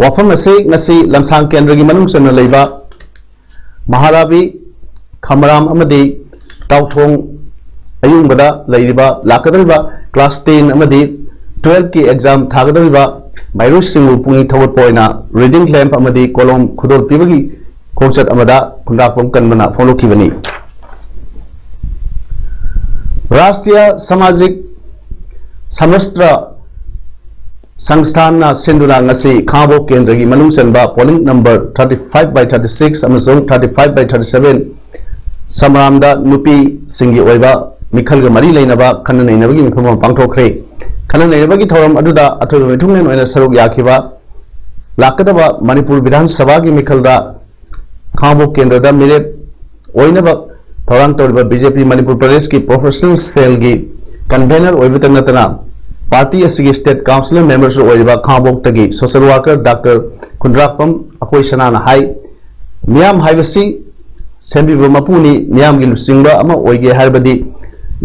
ꯋꯥꯐꯝ ꯑꯁꯤ ꯉꯁꯤ ꯂꯝꯁꯥꯡ ꯀꯦꯟꯗ꯭ꯔꯒꯤ ꯃꯅꯨꯡ ꯆꯟꯅ ꯂꯩꯕ ꯃꯍꯥꯔꯥꯕꯤ, ꯈꯃꯔꯥꯝ ꯑꯃꯗꯤ ꯇꯥꯎꯊꯣꯡ ꯑꯌꯨꯡꯕꯗ ꯂꯩꯔꯤꯕ ꯂꯥꯛꯀꯗꯧꯔꯤꯕ class ten ꯑꯃꯗꯤ twelve ꯀꯤ exam ꯊꯥꯒꯗꯧꯔꯤꯕ ꯃꯍꯩꯔꯣꯏꯁꯤꯡꯕꯨ ꯄꯨꯛꯅꯤꯡ ꯊꯧꯒꯠꯄ ꯑꯣꯏꯅ reading lamp ꯑꯃꯗꯤ ꯀꯣꯂꯣꯝ ꯈꯨꯗꯣꯜ ꯄꯤꯕꯒꯤ ꯈꯣꯡꯆꯠ ꯑꯃꯗ ꯈꯨꯟꯗ꯭ꯔꯥꯛꯄꯝ ꯀꯟꯕꯅ ꯐꯣꯡꯗꯣꯛꯈꯤꯕꯅꯤ꯫ ꯔꯥꯁꯇ꯭ꯔꯤꯌꯥ ꯁꯃꯥꯖꯤꯛ ꯁꯃꯁꯇ꯭ꯔ ꯁꯪꯁꯊꯥꯟꯅ ꯁꯤꯟꯗꯨꯅ ꯉꯁꯤ ꯈꯥꯉꯕꯣꯛ ꯀꯦꯟꯗ꯭ꯔꯒꯤ ꯃꯅꯨꯡ ꯆꯟꯕ polling number thirty five by thirty six ꯑꯃꯁꯨꯡ thirty five by thirty seven ꯁꯃꯔꯥꯝꯗ ꯅꯨꯄꯤꯁꯤꯡꯒꯤ ꯑꯣꯏꯕ ꯃꯤꯈꯜꯒ ꯃꯔꯤ ꯂꯩꯅꯕ ꯈꯟꯅ ꯅꯩꯅꯕꯒꯤ ꯃꯤꯐꯝ ꯑꯃ ꯄꯥꯡꯊꯣꯛꯈ꯭ꯔꯦ꯫ ꯈꯟꯅ ꯅꯩꯅꯕꯒꯤ ꯊꯧꯔꯝ ꯑꯗꯨꯗ ꯑꯊꯣꯏꯕ ꯃꯤꯊꯨꯡꯂꯦꯟ ꯑꯣꯏꯅ ꯁꯔꯨꯛ ꯌꯥꯈꯤꯕ ꯂꯥꯛꯀꯗꯕ ꯃꯅꯤꯄꯨꯔ ꯕꯤꯙꯥꯟ ꯁꯚꯥꯒꯤ ꯃꯤꯈꯜꯗ ꯈꯥꯉꯕꯣꯛ ꯀꯦꯟꯗ꯭ꯔꯗ ꯃꯤꯔꯦꯞ ꯑꯣꯏꯅꯕ ꯊꯧꯔꯥꯡ ꯇꯧꯔꯤꯕ BJP ꯃꯅꯤꯄꯨꯔ ꯄ꯭ꯔꯗꯦꯁꯀꯤ professional cell ꯒꯤ convener ꯑꯣꯏꯕꯇ ꯅꯠꯇꯅ party ꯑꯁꯤꯒꯤ state councillor member ꯁꯨ ꯑꯣꯏꯔꯤꯕ ꯈꯥꯉꯕꯣꯛꯇꯒꯤ social worker Doctor ꯈꯨꯟꯗ꯭ꯔꯥꯛꯄꯝ ꯑꯀꯣꯏ ꯁꯅꯥꯅ ꯍꯥꯏ, ꯃꯤꯌꯥꯝ ꯍꯥꯏꯕꯁꯤ ꯁꯦꯝꯕꯤꯕ ꯃꯄꯨꯅꯤ, ꯃꯤꯌꯥꯝꯒꯤ ꯂꯨꯆꯤꯡꯕ ꯑꯃ ꯑꯣꯏꯒꯦ ꯍꯥꯏꯔꯕꯗꯤ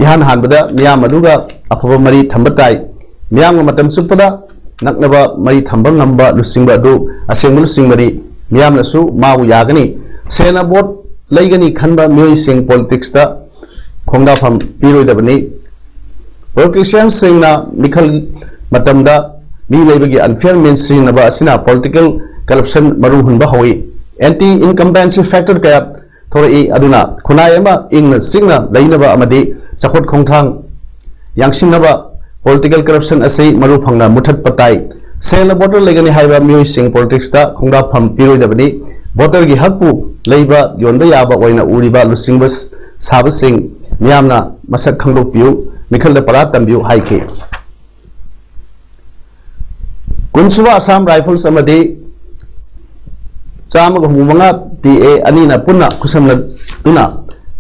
ꯏꯍꯥꯟ ꯍꯥꯟꯕꯗ ꯃꯤꯌꯥꯝ ꯑꯗꯨꯒ ꯑꯐꯕ ꯃꯔꯤ ꯊꯝꯕ ꯇꯥꯏ꯫ ꯃꯤꯌꯥꯝꯒ ꯃꯇꯝ ꯆꯨꯞꯄꯗ ꯅꯛꯅꯕ ꯃꯔꯤ ꯊꯝꯕ ꯉꯝꯕ ꯂꯨꯆꯤꯡꯕ ꯑꯗꯨ ꯑꯁꯦꯡꯕ ꯂꯨꯆꯤꯡꯕꯅꯤ꯫ ꯃꯤꯌꯥꯝꯅꯁꯨ ꯃꯥꯕꯨ ꯌꯥꯒꯅꯤ꯫ ꯁꯦꯜꯅ vote ꯂꯩꯒꯅꯤ ꯈꯟꯕ ꯃꯤꯑꯣꯏꯁꯤꯡ politics ꯇ ꯈꯣꯡꯗꯥꯐꯝ ꯄꯤꯔꯣꯏꯗꯕꯅꯤ꯫ Politician ꯁꯤꯡꯅ ꯃꯤꯈꯜ ꯃꯇꯝꯗ ꯃꯤ ꯂꯩꯕꯒꯤ unfair means ꯁꯤꯖꯤꯟꯅꯕ ꯑꯁꯤꯅ political corruption ꯃꯔꯨ ꯍꯨꯟꯕ ꯍꯧꯏ꯫ Anti incumbency factor ꯀꯌꯥ ꯊꯣꯔꯛꯏ꯫ ꯑꯗꯨꯅ ꯈꯨꯟꯅꯥꯏ ꯑꯃ ꯏꯪꯅ ꯆꯤꯛꯅ ꯂꯩꯅꯕ ꯑꯃꯗꯤ ꯆꯥꯎꯈꯠ ꯈꯣꯡꯊꯥꯡ ꯌꯥꯡꯁꯤꯟꯅꯕ political corruption ꯑꯁꯤ ꯃꯔꯨ ꯐꯪꯅ ꯃꯨꯊꯠꯄ ꯇꯥꯏ꯫ ꯁꯦꯜꯅ voter ꯂꯩꯒꯅꯤ ꯍꯥꯏꯕ ꯃꯤꯑꯣꯏꯁꯤꯡ politics ꯇ ꯈꯣꯡꯗꯥꯐꯝ ꯄꯤꯔꯣꯏꯗꯕꯅꯤ꯫ Voter ꯒꯤ ꯍꯛꯄꯨ ꯂꯩꯕ ꯌꯣꯟꯕ ꯌꯥꯕ ꯑꯣꯏꯅ ꯎꯔꯤꯕ ꯂꯨꯆꯤꯡꯕ ꯁꯥꯕꯁꯤꯡ ꯃꯤꯌꯥꯝꯅ ꯃꯁꯛ ꯈꯪꯗꯣꯛꯄꯤꯌꯨ, ꯃꯤꯈꯜꯗ ꯄꯔꯥ ꯇꯝꯕꯤꯌꯨ ꯍꯥꯏꯈꯤ꯫ ꯀꯨꯟꯁꯨꯕ Assam Rifles ꯑꯃꯗꯤ ꯆꯥꯝꯃꯒ ꯍꯨꯝꯐꯨ ꯃꯉꯥ TA ꯑꯅꯤꯅ ꯄꯨꯟꯅ ꯈꯨꯠꯁꯝꯅꯗꯨꯅ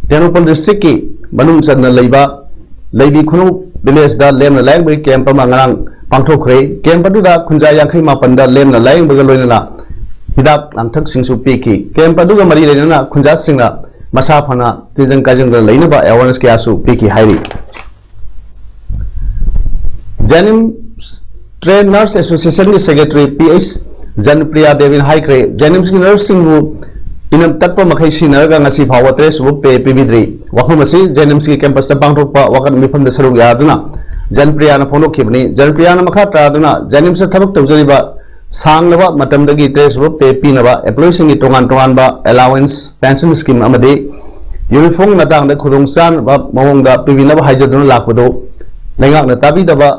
ꯇꯦꯡꯅꯧꯄꯜ district ꯀꯤ ꯃꯅꯨꯡ ꯆꯟꯅ ꯂꯩꯕ ꯂꯩꯕꯤ ꯈꯨꯅꯧ village ꯗ ꯂꯦꯝꯅ ꯂꯥꯌꯦꯡꯕꯒꯤ camp ꯑꯃ ꯉꯔꯥꯡ ꯄꯥꯡꯊꯣꯛꯈ꯭ꯔꯦ꯫ Camp ꯑꯗꯨꯗ ꯈꯨꯟꯖꯥ ꯌꯥꯡꯈꯩ ꯃꯥꯄꯟꯗ ꯂꯦꯝꯅ ꯂꯥꯌꯦꯡꯕꯒ ꯂꯣꯏꯅꯅ ꯍꯤꯗꯥꯛ ꯂꯥꯡꯊꯛꯁꯤꯡꯁꯨ ꯄꯤꯈꯤ꯫ Camp ꯑꯗꯨꯒ ꯃꯔꯤ ꯂꯩꯅꯅ ꯈꯨꯟꯖꯥꯁꯤꯡꯅ ꯃꯁꯥ ꯐꯅ ꯇꯤꯟꯖꯪ ꯀꯥꯏꯖꯪꯗꯅ ꯂꯩꯅꯕ awareness ꯀꯌꯥꯁꯨ ꯄꯤꯈꯤ ꯍꯥꯏꯔꯤ꯫ ꯖꯦꯅꯤꯝꯁ ꯇ꯭ꯔꯦꯟ ꯅꯔꯁ ꯑꯦꯁꯣꯁꯤꯌꯦꯁꯟꯒꯤ ꯁꯦꯀ꯭ꯔꯦꯇꯔꯤ ꯄꯤ ꯑꯩꯆ ꯖꯅꯄ꯭ꯔꯤꯌꯥ ꯗꯦꯕꯤꯅ ꯍꯥꯏꯈ꯭ꯔꯦ, ꯖꯦꯅꯤꯝꯁꯀꯤ ꯅꯔꯁꯁꯤꯡꯕꯨ ꯏꯅꯝ ꯇꯠꯄ ꯃꯈꯩ ꯁꯤꯟꯅꯔꯒ ꯉꯁꯤ ꯐꯥꯎꯕ ꯇꯔꯦꯠ ꯁꯨꯕ ꯄꯦ ꯄꯤꯕꯤꯗ꯭ꯔꯤ꯫ ꯋꯥꯐꯝ ꯑꯁꯤ ꯖꯦꯅꯤꯝꯁꯀꯤ ꯀꯦꯝꯄꯁꯇ ꯄꯥꯡꯊꯣꯛꯄ ꯋꯥꯀꯠ ꯃꯤꯐꯝꯗ ꯁꯔꯨꯛ ꯌꯥꯗꯨꯅ ꯖꯅꯄ꯭ꯔꯤꯌꯥꯅ ꯐꯣꯡꯗꯣꯛꯈꯤꯕꯅꯤ꯫ ꯖꯅꯄ꯭ꯔꯤꯌꯥꯅ ꯃꯈꯥ ꯇꯥꯗꯨꯅ ꯖꯦꯅꯤꯝꯁꯇ ꯊꯕꯛ ꯇꯧꯖꯔꯤꯕ ꯁꯥꯡꯂꯕ ꯃꯇꯝꯗꯒꯤ ꯇꯔꯦꯠ ꯁꯨꯕ ꯄꯦ ꯄꯤꯅꯕ employeeꯁꯤꯡꯒꯤ ꯇꯣꯉꯥꯟ ꯇꯣꯉꯥꯟꯕ allowance, pension scheme ꯑꯃꯗꯤ uniformꯒꯤ ꯃꯇꯥꯡꯗ ꯈꯨꯗꯣꯡ ꯆꯥꯅꯕ ꯃꯑꯣꯡꯗ ꯄꯤꯕꯤꯅꯕ ꯍꯥꯏꯖꯗꯨꯅ ꯂꯥꯛꯄꯗꯨ ꯂꯩꯉꯥꯛꯅ ꯇꯥꯕꯤꯗꯕ,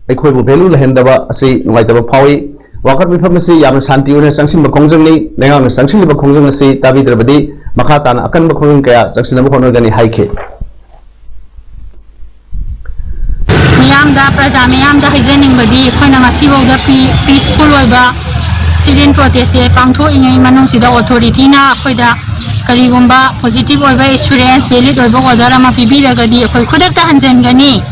ꯑꯩꯈꯣꯏꯕꯨ value ꯂꯩꯍꯟꯗꯕ ꯑꯁꯤ ꯅꯨꯡꯉꯥꯏꯇꯕ ꯐꯥꯎꯏ꯫ ꯋꯥꯀꯠ ꯃꯤꯐꯝ ꯑꯁꯤ ꯌꯥꯝꯅ ꯁꯥꯟꯇꯤ ꯑꯣꯏꯅ ꯆꯪꯁꯤꯟꯕ ꯈꯣꯡꯖꯪꯅꯤ꯫ ꯂꯩꯉꯥꯛꯅ ꯆꯪꯁꯤꯜꯂꯤꯕ ꯈꯣꯡꯖꯪ ꯑꯁꯤ ꯇꯥꯕꯤꯗ꯭ꯔꯕꯗꯤ ꯃꯈꯥ ꯇꯥꯅ ꯑꯀꯟꯕ ꯈꯣꯡꯖꯪ ꯀꯌꯥ ꯆꯪꯁꯤꯟꯅꯕ ꯍꯣꯠꯅꯒꯅꯤ ꯍꯥꯏꯈꯤ꯫ ꯃꯤꯌꯥꯝꯗ, ꯄ꯭ꯔꯖꯥ ꯃꯤꯌꯥꯝꯗ ꯍꯥꯏꯖꯅꯤꯡꯕꯗꯤ, ꯑꯩꯈꯣꯏꯅ ꯉꯁꯤꯐꯥꯎꯗ ꯄꯤ-, peaceful ꯑꯣꯏꯕ sit-in protestꯁꯦ ꯄꯥꯡꯊꯣꯛꯏꯉꯩ ꯃꯅꯨꯡꯁꯤꯗ authorityꯅ ꯑꯩꯈꯣꯏꯗ ꯀꯔꯤꯒꯨꯝꯕ positive ꯑꯣꯏꯕ assurance, valid ꯑꯣꯏꯕ order ꯑꯃ ꯄꯤꯕꯤꯔꯒꯗꯤ ꯑꯩꯈꯣꯏ ꯈꯨꯗꯛꯇ ꯍꯟꯖꯟꯒꯅꯤ꯫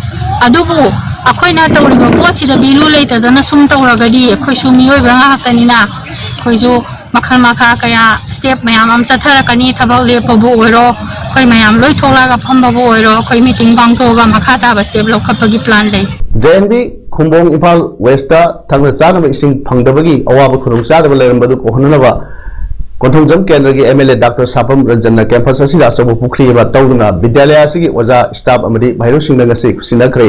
ꯑꯗꯨꯕꯨ ꯑꯩꯈꯣꯏꯅ ꯇꯧꯔꯤꯕ ꯄꯣꯠꯁꯤꯗ value ꯂꯩꯇꯗꯅ ꯁꯨꯝ ꯇꯧꯔꯒꯗꯤ ꯑꯩꯈꯣꯏꯁꯨ ꯃꯤꯑꯣꯏꯕ ꯉꯥꯛꯇꯅꯤꯅ ꯑꯩꯈꯣꯏꯁꯨ ꯃꯈꯜ ꯃꯈꯥ ꯀꯌꯥ step ꯃꯌꯥꯝ ꯑꯃ ꯆꯠꯊꯔꯛꯀꯅꯤ꯫ ꯊꯕꯛ ꯂꯦꯞꯄꯕꯨ ꯑꯣꯏꯔꯣ, ꯑꯩꯈꯣꯏ ꯃꯌꯥꯝ ꯂꯣꯏ ꯊꯣꯛꯂꯛꯑꯒ ꯐꯝꯕꯕꯨ ꯑꯣꯏꯔꯣ, ꯑꯩꯈꯣꯏ meeting ꯄꯥꯡꯊꯣꯛꯑꯒ ꯃꯈꯥ ꯇꯥꯕ step ꯂꯧꯈꯠꯄꯒꯤ plan ꯂꯩ꯫ J N V Khumbong Imphal west ꯊꯛꯅ ꯆꯥꯅꯕ ꯏꯁꯤꯡ ꯐꯪꯗꯕꯒꯤ ꯑꯋꯥꯕ ꯈꯨꯗꯣꯡꯆꯥꯗꯕ ꯂꯩꯔꯝꯕꯗꯨ ꯀꯣꯛꯍꯟꯅꯅꯕ ꯀꯣꯟꯊꯧꯖꯝ ꯀꯦꯟꯗ꯭ꯔꯒꯤ M L A doctor Sapam ꯔꯟꯖꯟꯅ ꯀꯦꯝꯄꯁ ꯑꯁꯤꯗ ꯑꯆꯧꯕ ꯄꯨꯈ꯭ꯔꯤ ꯑꯃ ꯇꯧꯗꯨꯅ ꯕꯤꯗ꯭ꯌꯥꯂꯌ ꯑꯁꯤꯒꯤ ꯑꯣꯖꯥ, staff ꯑꯃꯗꯤ ꯃꯍꯩꯔꯣꯏꯁꯤꯡꯗ ꯉꯁꯤ ꯈꯨꯠꯁꯤꯟꯅꯈ꯭ꯔꯦ꯫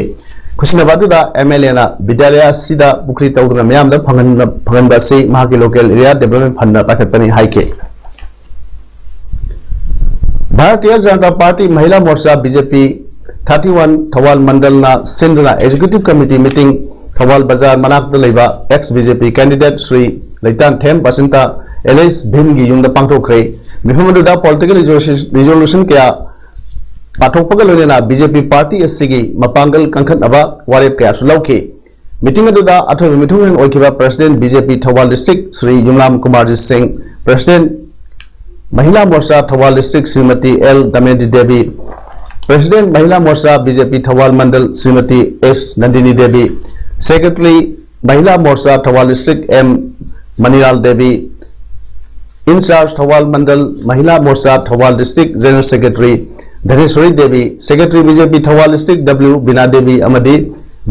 ꯈꯨꯠꯁꯤꯟꯅꯕ ꯑꯗꯨꯗ ꯑꯦꯝ ꯑꯦꯜ ꯑꯦꯅ ꯕꯤꯗ꯭ꯌꯥꯂꯌ ꯑꯁꯤꯗ ꯄꯨꯈ꯭ꯔꯤ ꯇꯧꯗꯨꯅ ꯃꯤꯌꯥꯝꯗ ꯐꯪꯍꯟ-, ꯐꯪꯍꯟꯕ ꯑꯁꯤ ꯃꯍꯥꯛꯀꯤ local area development fundꯅ ꯄꯥꯏꯈꯠꯄꯅꯤ ꯍꯥꯏꯈꯤ꯫ Bharatiya Janata party ꯃꯍꯤꯂꯥ ꯃꯣꯔꯆꯥ, B J ꯄꯤ, thirty one ꯊꯧꯕꯥꯜ ꯃꯟꯗꯜꯅ ꯁꯤꯟꯗꯨꯅ executive committee meeting ꯊꯧꯕꯥꯜ ꯕꯖꯥꯔ ꯃꯅꯥꯛꯇ ꯂꯩꯕ ex B J P candidate Shri ꯂꯩꯇꯥꯟꯊꯦꯝ Basanta alias ꯚꯤꯝꯒꯤ ꯌꯨꯝꯗ ꯄꯥꯡꯊꯣꯛꯈ꯭ꯔꯦ꯫ ꯃꯤꯐꯝ ꯑꯗꯨꯗ political resolution, resolution ꯀꯌꯥ ꯄꯥꯊꯣꯛꯄꯒ ꯂꯣꯏꯅꯅ B J P ꯄꯥꯔꯇꯤ ꯑꯁꯤꯒꯤ ꯃꯄꯥꯡꯒꯜ ꯀꯟꯈꯠꯅꯕ ꯋꯥꯔꯦꯞ ꯀꯌꯥꯁꯨ ꯂꯧꯈꯤ꯫ Meeting ꯑꯗꯨꯗ ꯑꯊꯣꯏꯕ ꯃꯤꯊꯨꯡꯂꯦꯟ ꯑꯣꯏꯈꯤꯕ President B J P Thoubal District Shri ꯌꯨꯝꯂꯥꯝ Kumarjit Singh, President Mahila Morcha Thoubal District Shrimati L Damendi Devi, President Mahila Morcha B J P Thoubal Mandal Shrimati S Nandini Devi, Secretary Mahila Morcha Thoubal District M Manilal Devi, In charge Thoubal Mandal Mahila Morcha Thoubal district general secretary Dhaneshori Devi, secretary BJP Thoubal district W Bina Devi ꯑꯃꯗꯤ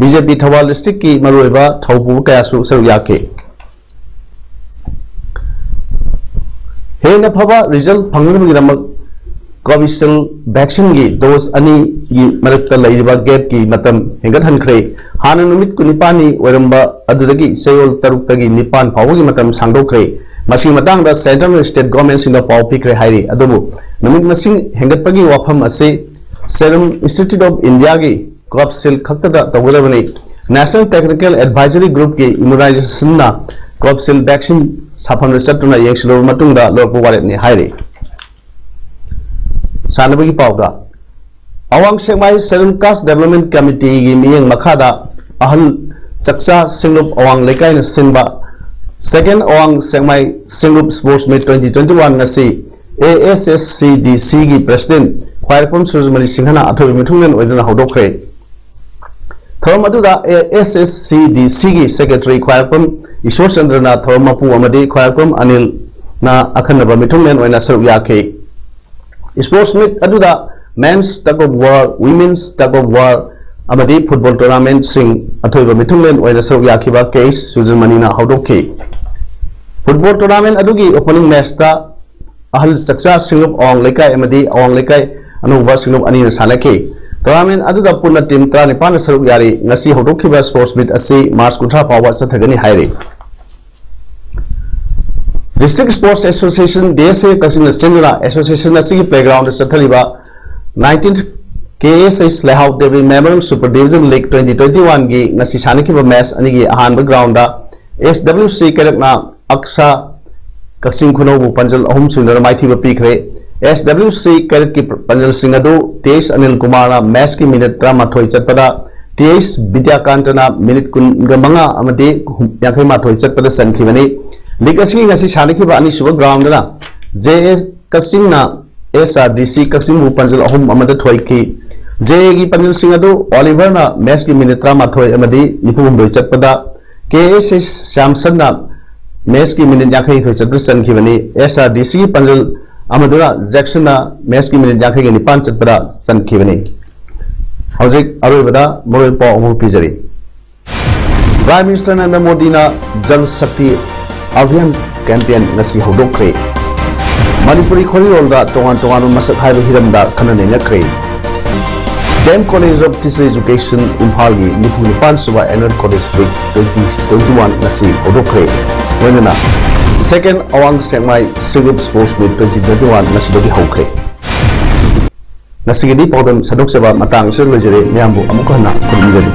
BJP ꯊꯧꯕꯥꯜ districtꯀꯤ ꯃꯔꯨꯑꯣꯏꯕ ꯊꯧꯄꯨꯕ ꯀꯌꯥꯁꯨ ꯁꯔꯨꯛ ꯌꯥꯈꯤ꯫ ꯍꯦꯟꯅ ꯐꯕ result ꯐꯪꯅꯕꯒꯤꯗꯃꯛ Covishield vaccineꯒꯤ dose ꯑꯅꯤꯒꯤ ꯃꯔꯛꯇ ꯂꯩꯔꯤꯕ gapꯀꯤ ꯃꯇꯝ ꯍꯦꯟꯒꯠꯍꯟꯈ꯭ꯔꯦ꯫ ꯍꯥꯟꯅ ꯅꯨꯃꯤꯠ ꯀꯨꯟꯅꯤꯄꯥꯟꯅꯤ ꯑꯣꯏꯔꯝꯕ ꯑꯗꯨꯗꯒꯤ ꯆꯌꯣꯜ ꯇꯔꯨꯛꯇꯒꯤ ꯅꯤꯄꯥꯟ ꯐꯥꯎꯕꯒꯤ ꯃꯇꯝ ꯁꯥꯡꯗꯣꯛꯈ꯭ꯔꯦ꯫ ꯃꯁꯤꯒꯤ ꯃꯇꯥꯡꯗ central state governmentꯁꯤꯡꯗ ꯄꯥꯎ ꯄꯤꯈ꯭ꯔꯦ ꯍꯥꯏꯔꯤ꯫ ꯑꯗꯨꯕꯨ ꯅꯨꯃꯤꯠ ꯃꯁꯤꯡ ꯍꯦꯟꯒꯠꯄꯒꯤ ꯋꯥꯐꯝ ꯑꯁꯤ Serum Institute of Indiaꯒꯤ Covishield ꯈꯛꯇꯗ ꯇꯧꯒꯗꯕꯅꯤ꯫ National Technical Advisory Groupꯀꯤ immunizationꯅ Covishield vaccine ꯁꯥꯐꯝꯗ ꯆꯠꯇꯨꯅ ꯌꯦꯡꯁꯤꯜꯂꯕ ꯃꯇꯨꯡꯗ ꯂꯧꯔꯛꯄ ꯋꯥꯔꯦꯞꯅꯤ ꯍꯥꯏꯔꯤ꯫ ꯁꯥꯟꯅꯕꯒꯤ ꯄꯥꯎꯗ, ꯑꯋꯥꯡ ꯁꯦꯛꯃꯥꯏ Scheduled Caste Development Committeeꯒꯤ ꯃꯤꯠꯌꯦꯡ ꯃꯈꯥꯗ ꯑꯍꯜ ꯆꯛꯆꯥ ꯁꯤꯡꯂꯨꯞ ꯑꯋꯥꯡ ꯂꯩꯀꯥꯏꯅ ꯁꯤꯟꯕ Second ꯑꯋꯥꯡ ꯁꯦꯛꯃꯥꯏ ꯁꯤꯡꯂꯨꯞ Sports Meet twenty twenty-one ꯉꯁꯤ ASSCDCꯒꯤ President ꯈ꯭ꯋꯥꯏꯔꯥꯛꯄꯝ ꯁꯨꯔꯖꯃꯅꯤ ꯁꯤꯡꯍꯅ ꯑꯊꯣꯏꯕ ꯃꯤꯊꯨꯡꯂꯦꯟ ꯑꯣꯏꯗꯨꯅ ꯍꯧꯗꯣꯛꯈ꯭ꯔꯦ꯫ ꯊꯧꯔꯝ ꯑꯗꯨꯗ ASSCDCꯒꯤ Secretary ꯈ꯭ꯋꯥꯏꯔꯥꯛꯄꯝ ꯏꯁꯣꯔꯆꯟꯗ꯭ꯔꯅ ꯊꯧꯔꯝ ꯃꯄꯨ ꯑꯃꯗꯤ ꯈ꯭ꯋꯥꯏꯔꯥꯛꯄꯝ ꯑꯅꯤꯜꯅ ꯑꯈꯟꯅꯕ ꯃꯤꯊꯨꯡꯂꯦꯟ ꯑꯣꯏꯅ ꯁꯔꯨꯛ ꯌꯥꯈꯤ꯫ Sports Meet ꯑꯗꯨꯗ Men's Tug of War, Women's Tug of War ꯑꯃꯗꯤ Football Tournamentꯁꯤꯡ ꯑꯊꯣꯏꯕ ꯃꯤꯊꯨꯡꯂꯦꯟ ꯑꯣꯏꯅ ꯁꯔꯨꯛ ꯌꯥꯈꯤꯕ ꯀꯦ ꯑꯦꯁ ꯁꯨꯔꯖꯃꯅꯤꯅ ꯍꯧꯗꯣꯛꯈꯤ꯫ Football Tournament ꯑꯗꯨꯒꯤ opening matchꯇ ꯑꯍꯜ ꯆꯛꯆꯥ ꯁꯤꯡꯂꯨꯞ ꯑꯋꯥꯡ ꯂꯩꯀꯥꯏ ꯑꯃꯗꯤ ꯑꯋꯥꯡ ꯂꯩꯀꯥꯏ ꯑꯅꯧꯕ ꯁꯤꯡꯂꯨꯞ ꯑꯅꯤꯅ ꯁꯥꯟꯅꯈꯤ꯫ Tournament ꯑꯗꯨꯗ ꯄꯨꯟꯅ team ꯇꯔꯥꯅꯤꯄꯥꯟꯅ ꯁꯔꯨꯛ ꯌꯥꯔꯤ꯫ ꯉꯁꯤ ꯍꯧꯗꯣꯛꯈꯤꯕ Sports Meet ꯑꯁꯤ March ꯀꯨꯟꯊ꯭ꯔꯥ ꯐꯥꯎꯕ ꯆꯠꯊꯒꯅꯤ ꯍꯥꯏꯔꯤ꯫ District Sports Association, DSA, ꯀꯛꯆꯤꯡꯅ ꯁꯤꯟꯗꯨꯅ association ꯑꯁꯤꯒꯤ playgroundꯗ ꯆꯠꯊꯔꯤꯕ nineteenth KSH ꯂꯩꯍꯥꯎ Devi Memorial Super Division League twenty twenty-oneꯒꯤ ꯉꯁꯤ ꯁꯥꯟꯅꯈꯤꯕ match ꯑꯅꯤꯒꯤ ꯑꯍꯥꯟꯕ groundꯗ SWC ꯀꯩꯔꯛꯅ ꯑꯛꯁꯥ ꯀꯛꯆꯤꯡ ꯈꯨꯅꯧꯕꯨ ꯄꯥꯟꯖꯜ ꯑꯍꯨꯝ ꯁꯨꯏꯅ ꯃꯥꯏꯊꯤꯕ ꯄꯤꯈ꯭ꯔꯦ꯫ SWC ꯀꯩꯔꯛꯀꯤ ꯄꯥꯟꯖꯜꯁꯤꯡ ꯑꯗꯨ ꯇꯤ ꯑꯩꯆ ꯑꯅꯤꯜ ꯀꯨꯃꯥꯔꯅ matchꯀꯤ minute ꯇꯔꯥꯃꯥꯊꯣꯏ ꯆꯠꯄꯗ ꯇꯤ ꯑꯩꯆ ꯕꯤꯗ꯭ꯌꯥꯀꯥꯟꯇꯅ minute ꯀꯨꯟꯒ ꯃꯉꯥ ꯑꯃꯗꯤ ꯌꯥꯡꯈꯩ ꯃꯥꯊꯣꯏ ꯆꯠꯄꯗ ꯆꯟꯈꯤꯕꯅꯤ꯫ League ꯑꯁꯤꯒꯤ ꯉꯁꯤ ꯁꯥꯟꯅꯈꯤꯕ ꯑꯅꯤꯁꯨꯕ groundꯗꯅ JS ꯀꯛꯆꯤꯡꯅ SRDC ꯀꯛꯆꯤꯡꯕꯨ ꯄꯥꯟꯖꯜ ꯑꯍꯨꯝ ꯑꯃꯗ ꯊꯣꯏꯈꯤ꯫ JAꯒꯤ ꯄꯥꯟꯖꯜꯁꯤꯡ ꯑꯗꯨ Oliverꯅ matchꯀꯤ minute ꯇꯔꯥꯃꯥꯊꯣꯏ ꯑꯃꯗꯤ ꯅꯤꯐꯨ ꯍꯨꯝꯗꯣꯏ ꯆꯠꯄꯗ KSH ꯁ꯭ꯌꯥꯝꯁꯟꯅ ꯃꯦꯁꯀꯤ ꯃꯤꯅꯤꯠ ꯌꯥꯡꯈꯩꯅꯤꯊꯣꯏ ꯆꯠꯄꯗ ꯆꯟꯈꯤꯕꯅꯤ꯫ ꯑꯦꯁ ꯑꯥꯔ ꯗꯤ ꯁꯤꯒꯤ ꯄꯥꯟꯖꯜ ꯑꯃꯗꯨꯅ ꯖꯦꯛꯁꯟꯅ ꯃꯦꯁꯀꯤ ꯃꯤꯅꯤꯠ ꯌꯥꯡꯈꯩꯒ ꯅꯤꯄꯥꯟ ꯆꯠꯄꯗ ꯆꯟꯈꯤꯕꯅꯤ꯫ ꯍꯧꯖꯤꯛ ꯑꯔꯣꯏꯕꯗ ꯃꯔꯨꯑꯣꯏꯕ ꯄꯥꯎ ꯑꯃ ꯄꯤꯖꯔꯤ꯫ Prime Minister Narendra Modi ꯅ Jal Shakti Abhiyan campaign ꯉꯁꯤ ꯍꯧꯗꯣꯛꯈ꯭ꯔꯦ꯫ ꯃꯅꯤꯄꯨꯔꯤ ꯈꯣꯟꯖꯦꯜꯗ ꯇꯣꯉꯥꯟ ꯇꯣꯉꯥꯟꯕ ꯃꯁꯛ ꯍꯥꯏꯕ ꯍꯤꯔꯝꯗ ꯈꯟꯅ ꯅꯩꯅꯈ꯭ꯔꯦ꯫ D M College of Teacher Education ꯏꯝꯐꯥꯜꯒꯤ ꯅꯤꯐꯨ ꯅꯤꯄꯥꯟ ꯁꯨꯕ Annual College Week twenty twenty-one ꯉꯁꯤ ꯍꯧꯗꯣꯛꯈ꯭ꯔꯦ꯫ ꯂꯣꯏꯅꯅ Second ꯑꯋꯥꯡ ꯁꯦꯛꯃꯥꯏ Six Youth Sports Meet twenty twenty-one ꯉꯁꯤꯗꯒꯤ ꯍꯧꯈ꯭ꯔꯦ꯫ ꯉꯁꯤꯒꯤꯗꯤ ꯄꯥꯎꯗꯝ ꯁꯟꯗꯣꯛꯆꯕ ꯃꯇꯥꯡ ꯑꯁꯤꯗ ꯂꯣꯏꯖꯔꯦ꯫ ꯃꯌꯥꯝꯕꯨ ꯑꯃꯨꯛ ꯍꯟꯅ ꯈꯨꯔꯨꯝꯖꯔꯤ꯫